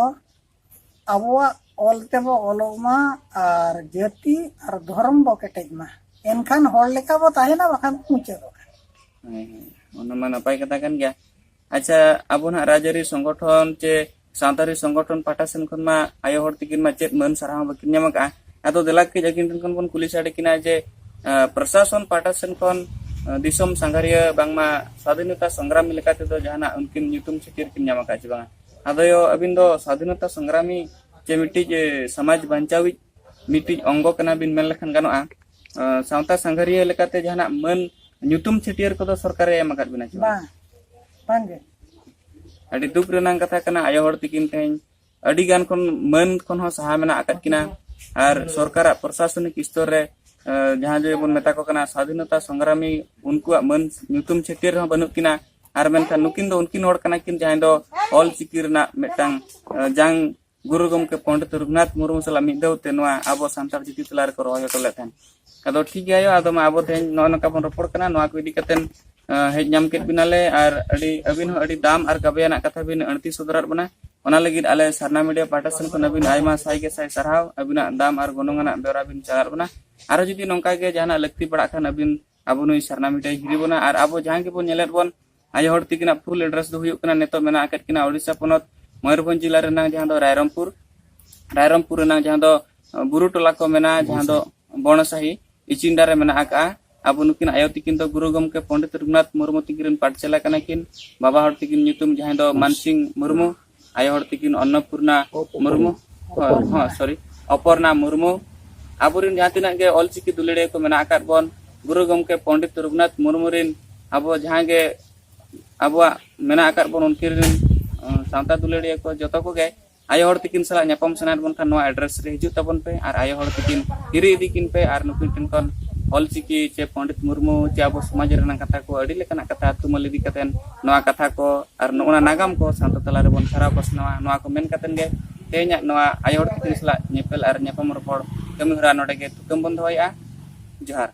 ᱟᱵᱚᱣᱟᱜ ᱚᱞ ᱛᱮᱵᱚ ᱚᱞᱚᱜ ᱢᱟ ᱟᱨ ᱡᱟᱹᱛᱤ ᱟᱨ ᱫᱷᱚᱨᱚᱢ ᱵᱚ ᱠᱮᱴᱮᱡ ᱢᱟ, ᱮᱱᱠᱷᱟᱱ ᱦᱚᱲ ᱞᱮᱠᱟ ᱵᱚ ᱛᱟᱦᱮᱱᱟ, ᱵᱟᱠᱷᱟᱱ ᱢᱩᱪᱟᱹᱫᱚᱜᱼᱟ᱾ ᱦᱮᱸ, ᱦᱮᱸ, ᱚᱱᱟ ᱢᱟ ᱱᱟᱯᱟᱭ ᱠᱟᱛᱷᱟ ᱠᱟᱱ ᱜᱮᱭᱟ᱾ ᱟᱪᱪᱷᱟ, ᱟᱵᱚ ᱱᱟᱦᱟᱜ ᱨᱟᱡᱽᱟᱹᱨᱤ ᱥᱚᱝᱜᱚᱴᱷᱚᱱ ᱪᱮ ᱥᱟᱶᱛᱟᱨᱤ ᱥᱚᱝᱜᱚᱴᱷᱚᱱ ᱯᱟᱦᱴᱟ ᱥᱮᱱ ᱠᱷᱚᱱ ᱢᱟ ᱟᱭᱳ ᱦᱚᱲ ᱛᱤᱠᱤᱱ ᱢᱟ ᱪᱮᱫ ᱢᱟᱹᱱ ᱥᱟᱨᱦᱟᱣ ᱦᱚᱸ ᱵᱟᱹᱠᱤᱱ ᱧᱟᱢ ᱟᱠᱟᱫᱼᱟ᱾ ᱟᱫᱚ ᱫᱮᱞᱟ ᱠᱟᱹᱡ ᱟᱹᱠᱤᱱ ᱴᱷᱮᱱ ᱠᱷᱚᱱ ᱵᱚᱱ ᱠᱩᱞᱤ ᱥᱟᱰᱮ ᱠᱤᱱᱟ ᱡᱮ, ᱟᱸ, ᱯᱨᱚᱥᱟᱥᱚᱱ ᱯᱟᱦᱴᱟ ᱥᱮᱱ ᱠᱷᱚᱱ, ᱟᱸ, ᱫᱤᱥᱚᱢ ᱥᱟᱸᱜᱷᱟᱨᱤᱭᱟᱹ ᱵᱟᱝᱢᱟ ᱥᱟᱫᱷᱤᱱᱚᱛᱟ ᱥᱚᱝᱜᱨᱟᱢᱤ ᱞᱮᱠᱟ ᱛᱮᱫᱚ ᱡᱟᱦᱟᱱᱟᱜ ᱩᱱᱠᱤᱱ ᱧᱩᱛᱩᱢ ᱪᱷᱟᱹᱴᱭᱟᱹᱨ ᱠᱤᱱ ᱧᱟᱢ ᱟᱠᱟᱫ ᱪᱮ ᱵᱟᱝᱟ? ᱟᱫᱚ ᱭᱳ, ᱟᱹᱵᱤᱱ ᱫᱚ ᱥᱟᱫᱷᱤᱱᱚᱛᱟ ᱥᱚᱝᱜᱨᱟᱢᱤ ᱪᱮ ᱢᱤᱫᱴᱤᱡ, ᱮ, ᱥᱚᱢᱟᱡᱽ ᱵᱟᱧᱪᱟᱣᱤᱡ ᱢᱤᱫᱴᱤᱡ ᱚᱝᱜᱚ ᱠᱟᱱᱟ ᱵᱤᱱ ᱢᱮᱱ ᱞᱮᱠᱷᱟᱱ ᱜᱟᱱᱚᱜᱼᱟ᱾ ᱟᱸ, ᱥᱟᱶᱛᱟ ᱥᱟᱸᱜᱷᱟᱨᱤᱭᱟᱹ ᱞᱮᱠᱟᱛᱮ ᱡᱟᱦᱟᱱᱟᱜ ᱢᱟᱹᱱ, ᱧᱩᱛᱩᱢ ᱪᱷᱟᱹᱴᱭᱟᱹᱨ ᱠᱚᱫᱚ ᱥᱚᱨᱠᱟᱨᱮ ᱮᱢ ᱟᱠᱟᱫ ᱵᱤᱱᱟ ᱪᱮ ᱵᱟᱝ? ᱵᱟᱝ, ᱵᱟᱝᱜᱮ᱾ ᱟᱹᱰᱤ ᱫᱩᱠ ᱨᱮᱱᱟᱜ ᱠᱟᱛᱷᱟ ᱠᱟᱱᱟ, ᱟᱭᱳ ᱦᱚᱲ ᱛᱤᱠᱤᱱ ᱛᱮᱦᱮᱧ ᱟᱹᱰᱤ ᱜᱟᱱ ᱠᱷᱚᱱ ᱢᱟᱹᱱ ᱠᱷᱚᱱ ᱦᱚᱸ ᱥᱟᱦᱟ ᱢᱮᱱᱟᱜ ᱟᱠᱟᱫ ᱠᱤᱱᱟ᱾ ᱟᱨ ᱥᱚᱨᱠᱟᱨᱟᱜ ᱯᱨᱚᱥᱟᱥᱚᱱᱤᱠ ᱥᱛᱚᱨ ᱨᱮ, ᱟᱸ, ᱡᱟᱦᱟᱸ ᱡᱮ ᱵᱚᱱ ᱢᱮᱛᱟ ᱠᱚ ᱠᱟᱱᱟ ᱥᱟᱫᱷᱤᱱᱚᱛᱟ ᱥᱚᱝᱜᱨᱟᱢᱤ, ᱩᱱᱠᱩᱣᱟᱜ ᱢᱟᱹᱱ ᱧᱩᱛᱩᱢ ᱪᱷᱟᱹᱴᱭᱟᱹᱨ ᱨᱮᱦᱚᱸ ᱵᱟᱹᱱᱩᱜ ᱠᱤᱱᱟ᱾ ᱟᱨ ᱢᱮᱱᱠᱷᱟᱱ ᱱᱩᱠᱤᱱ ᱫᱚ ᱩᱱᱠᱤᱱ ᱦᱚᱲ ᱠᱟᱱᱟ ᱠᱤᱱ ᱡᱟᱦᱟᱸᱭ ᱫᱚ ᱚᱞ ᱪᱤᱠᱤ ᱨᱮᱱᱟᱜ ᱢᱤᱫᱴᱟᱝ, ᱟᱸ, ᱡᱟᱝ ᱜᱩᱨᱩ ᱜᱚᱢᱠᱮ ᱯᱚᱱᱰᱤᱛ ᱨᱚᱜᱷᱩᱱᱟᱛᱷ ᱢᱩᱨᱢᱩ ᱥᱟᱞᱟᱜ ᱢᱤᱫ ᱫᱷᱟᱣ ᱛᱮ ᱱᱚᱣᱟ ᱟᱵᱚ ᱥᱟᱱᱛᱟᱲ ᱪᱤᱠᱤ ᱛᱟᱞᱟ ᱨᱮᱠᱚ ᱨᱚᱦᱚᱭ ᱦᱚᱴᱚ ᱞᱮᱫ ᱛᱟᱦᱮᱸᱫ᱾ ᱟᱫᱚ ᱴᱷᱤᱠ ᱜᱮᱭᱟ ᱭᱳ, ᱟᱫᱚ ᱢᱟ ᱟᱵᱚ ᱛᱮᱦᱮᱧ ᱱᱚᱜᱼᱚ ᱱᱚᱝᱠᱟ ᱵᱚᱱ ᱨᱚᱯᱚᱲ ᱠᱟᱱᱟ, ᱱᱚᱣᱟ ᱠᱚ ᱤᱫᱤ ᱠᱟᱛᱮ, ᱟᱸ, ᱦᱮᱡ ᱧᱟᱢ ᱠᱮᱫ ᱵᱤᱱᱟᱞᱮ, ᱟᱨ ᱟᱹᱰᱤ, ᱟᱹᱵᱤᱱ ᱦᱚᱸ ᱟᱹᱰᱤ ᱫᱟᱢ ᱟᱨ ᱜᱟᱵᱮᱭᱟᱱᱟᱜ ᱠᱟᱛᱷᱟ ᱵᱤᱱ ᱟᱹᱬᱛᱤ ᱥᱚᱫᱚᱨᱟᱫ ᱵᱚᱱᱟ᱾ ᱚᱱᱟ ᱞᱟᱹᱜᱤᱫ ᱟᱞᱮ ᱥᱟᱨᱱᱟ ᱢᱤᱰᱤᱭᱟ ᱯᱟᱦᱴᱟ ᱥᱮᱱ ᱠᱷᱚᱱ ᱟᱹᱵᱤᱱ ᱟᱭᱢᱟ ᱥᱟᱭ ᱜᱮ ᱥᱟᱭ ᱥᱟᱨᱦᱟᱣ, ᱟᱹᱵᱤᱱᱟᱜ ᱫᱟᱢ ᱟᱨ ᱜᱚᱱᱚᱝ ᱟᱱᱟᱜ ᱵᱮᱣᱨᱟ ᱵᱤᱱ ᱪᱟᱞᱟᱫ ᱵᱚᱱᱟ᱾ ᱟᱨᱚ ᱡᱩᱫᱤ ᱱᱚᱝᱠᱟ ᱜᱮ ᱡᱟᱦᱟᱱᱟᱜ ᱞᱟᱹᱠᱛᱤ ᱯᱟᱲᱟᱜ ᱠᱷᱟᱱ ᱟᱹᱵᱤᱱ ᱟᱵᱚ ᱱᱩᱭ ᱥᱟᱨᱱᱟ ᱢᱤᱰᱤᱭᱟᱭ ᱦᱤᱨᱤ ᱵᱚᱱᱟ᱾ ᱟᱨ ᱟᱵᱚ ᱡᱟᱦᱟᱸ ᱜᱮᱵᱚᱱ ᱧᱮᱞᱮᱫ ᱵᱚᱱ, ᱟᱭᱳ ᱦᱚᱲ ᱛᱤᱠᱤᱱᱟᱜ ᱯᱷᱩᱞ ᱮᱰᱨᱮᱥ ᱫᱚ ᱦᱩᱭᱩᱜ ᱠᱟᱱᱟ, ᱱᱤᱛᱚᱜ ᱢᱮᱱᱟᱜ ᱟᱠᱟᱫ ᱠᱤᱱᱟ ᱳᱰᱤᱥᱟ ᱯᱚᱱᱚᱛ ᱢᱚᱭᱩᱨᱵᱷᱚᱸᱡᱽ ᱡᱮᱞᱟ ᱨᱮᱱᱟᱜ ᱡᱟᱦᱟᱸ ᱫᱚ ᱨᱟᱭᱨᱚᱝᱯᱩᱨ, ᱨᱟᱭᱨᱚᱝᱯᱩᱨ ᱨᱮᱱᱟᱜ ᱡᱟᱦᱟᱸ ᱫᱚ ᱵᱩᱨᱩ ᱴᱚᱞᱟ ᱠᱚ ᱢᱮᱱᱟᱜᱼᱟ, ᱡᱟᱦᱟᱸ ᱫᱚ ᱵᱚᱬᱥᱟᱦᱤ ᱤᱪᱤᱱᱰᱟ ᱨᱮ ᱢᱮᱱᱟᱜ ᱟᱠᱟᱫᱼᱟ᱾ ᱟᱵᱚ ᱱᱩᱠᱤᱱ ᱟᱭᱳ ᱛᱤᱠᱤᱱ ᱫᱚ ᱜᱩᱨᱩ ᱜᱚᱢᱠᱮ ᱯᱚᱱᱰᱤᱛ ᱨᱚᱜᱷᱩᱱᱟᱛᱷ ᱢᱩᱨᱢᱩ ᱛᱤᱠᱤᱱ ᱨᱮᱱ ᱯᱟᱴᱪᱟᱞᱟ ᱠᱟᱱᱟ ᱠᱤᱱ᱾ ᱵᱟᱵᱟ ᱦᱚᱲ ᱛᱤᱠᱤᱱ ᱧᱩᱛᱩᱢ ᱡᱟᱦᱟᱸᱭ ᱫᱚ ᱢᱟᱱᱥᱤᱝ ᱢᱩᱨᱢᱩ, ᱟᱭᱳ ᱦᱚᱲ ᱛᱤᱠᱤᱱ ᱚᱱᱱᱚᱯᱩᱨᱱᱟ ᱢᱩᱨᱢᱩ, ᱦᱚᱸ, ᱦᱚᱸ, ᱥᱚᱨᱤ, ᱚᱯᱚᱨᱱᱟ ᱢᱩᱨᱢᱩ᱾ ᱟᱵᱚᱨᱮᱱ ᱡᱟᱦᱟᱸ ᱛᱤᱱᱟᱹᱜ ᱜᱮ ᱚᱞᱪᱤᱠᱤ ᱫᱩᱞᱟᱹᱲᱤᱭᱟᱹ ᱠᱚ ᱢᱮᱱᱟᱜ ᱟᱠᱟᱫ ᱵᱚᱱ, ᱜᱩᱨᱩ ᱜᱚᱢᱠᱮ ᱯᱚᱱᱰᱤᱛ ᱨᱚᱜᱷᱩᱱᱟᱛᱷ ᱢᱩᱨᱢᱩ ᱨᱮᱱ ᱟᱵᱚ ᱡᱟᱦᱟᱸ ᱜᱮ ᱟᱵᱚᱣᱟᱜ ᱢᱮᱱᱟᱜ ᱟᱠᱟᱫ ᱵᱚᱱ, ᱩᱱᱠᱤᱱ ᱨᱮᱱ, ᱟᱸ, ᱥᱟᱶᱛᱟ ᱫᱩᱞᱟᱹᱲᱤᱭᱟᱹ ᱠᱚ ᱡᱚᱛᱚ ᱠᱚᱜᱮ ᱟᱭᱳ ᱦᱚᱲ ᱛᱤᱠᱤᱱ ᱥᱟᱞᱟᱜ ᱧᱟᱯᱟᱢ ᱥᱟᱱᱟᱭᱮᱫ ᱵᱚᱱ ᱠᱷᱟᱱ ᱱᱚᱣᱟ ᱮᱰᱨᱮᱥ ᱨᱮ ᱦᱤᱡᱩᱜ ᱛᱟᱵᱚᱱ ᱯᱮ ᱟᱨ ᱟᱭᱳ ᱦᱚᱲ ᱛᱤᱠᱤᱱ ᱦᱤᱨᱤ ᱤᱫᱤ ᱠᱤᱱ ᱯᱮ ᱟᱨ ᱱᱩᱠᱤᱱ ᱴᱷᱮᱱ ᱠᱷᱚᱱ ᱚᱞᱪᱤᱠᱤ ᱪᱮ ᱯᱚᱱᱰᱤᱛ ᱢᱩᱨᱢᱩ ᱪᱮ ᱟᱵᱚ ᱥᱚᱢᱟᱡᱽ ᱨᱮᱱᱟᱜ ᱠᱟᱛᱷᱟ ᱠᱚ, ᱟᱹᱰᱤ ᱞᱮᱠᱟᱱᱟᱜ ᱠᱟᱛᱷᱟ ᱛᱩᱢᱟᱹᱞ ᱤᱫᱤ ᱠᱟᱛᱮ ᱱᱚᱣᱟ ᱠᱟᱛᱷᱟ ᱠᱚ ᱟᱨ ᱱᱚᱜᱼᱚ ᱱᱟ ᱱᱟᱜᱟᱢ ᱠᱚ ᱥᱟᱶᱛᱟ ᱛᱟᱞᱟ ᱨᱮᱵᱚᱱ ᱪᱷᱟᱨᱟᱣ ᱯᱟᱥᱱᱟᱣᱟ᱾ ᱱᱚᱣᱟ ᱠᱚ ᱢᱮᱱ ᱠᱟᱛᱮ ᱜᱮ ᱛᱮᱦᱮᱧᱟᱜ ᱱᱚᱣᱟ ᱟᱭᱳ ᱦᱚᱲ ᱛᱤᱠᱤᱱ ᱥᱟᱞᱟᱜ ᱧᱮᱯᱮᱞ ᱟᱨ ᱧᱟᱯᱟᱢ ᱨᱚᱯᱚᱲ ᱠᱟᱹᱢᱤ ᱦᱚᱨᱟ ᱱᱚᱰᱮ ᱜᱮ ᱛᱷᱩᱠᱟᱹᱢ ᱵᱚᱱ ᱫᱚᱦᱚᱭᱮᱫᱼᱟ᱾ ᱡᱚᱦᱟᱨ᱾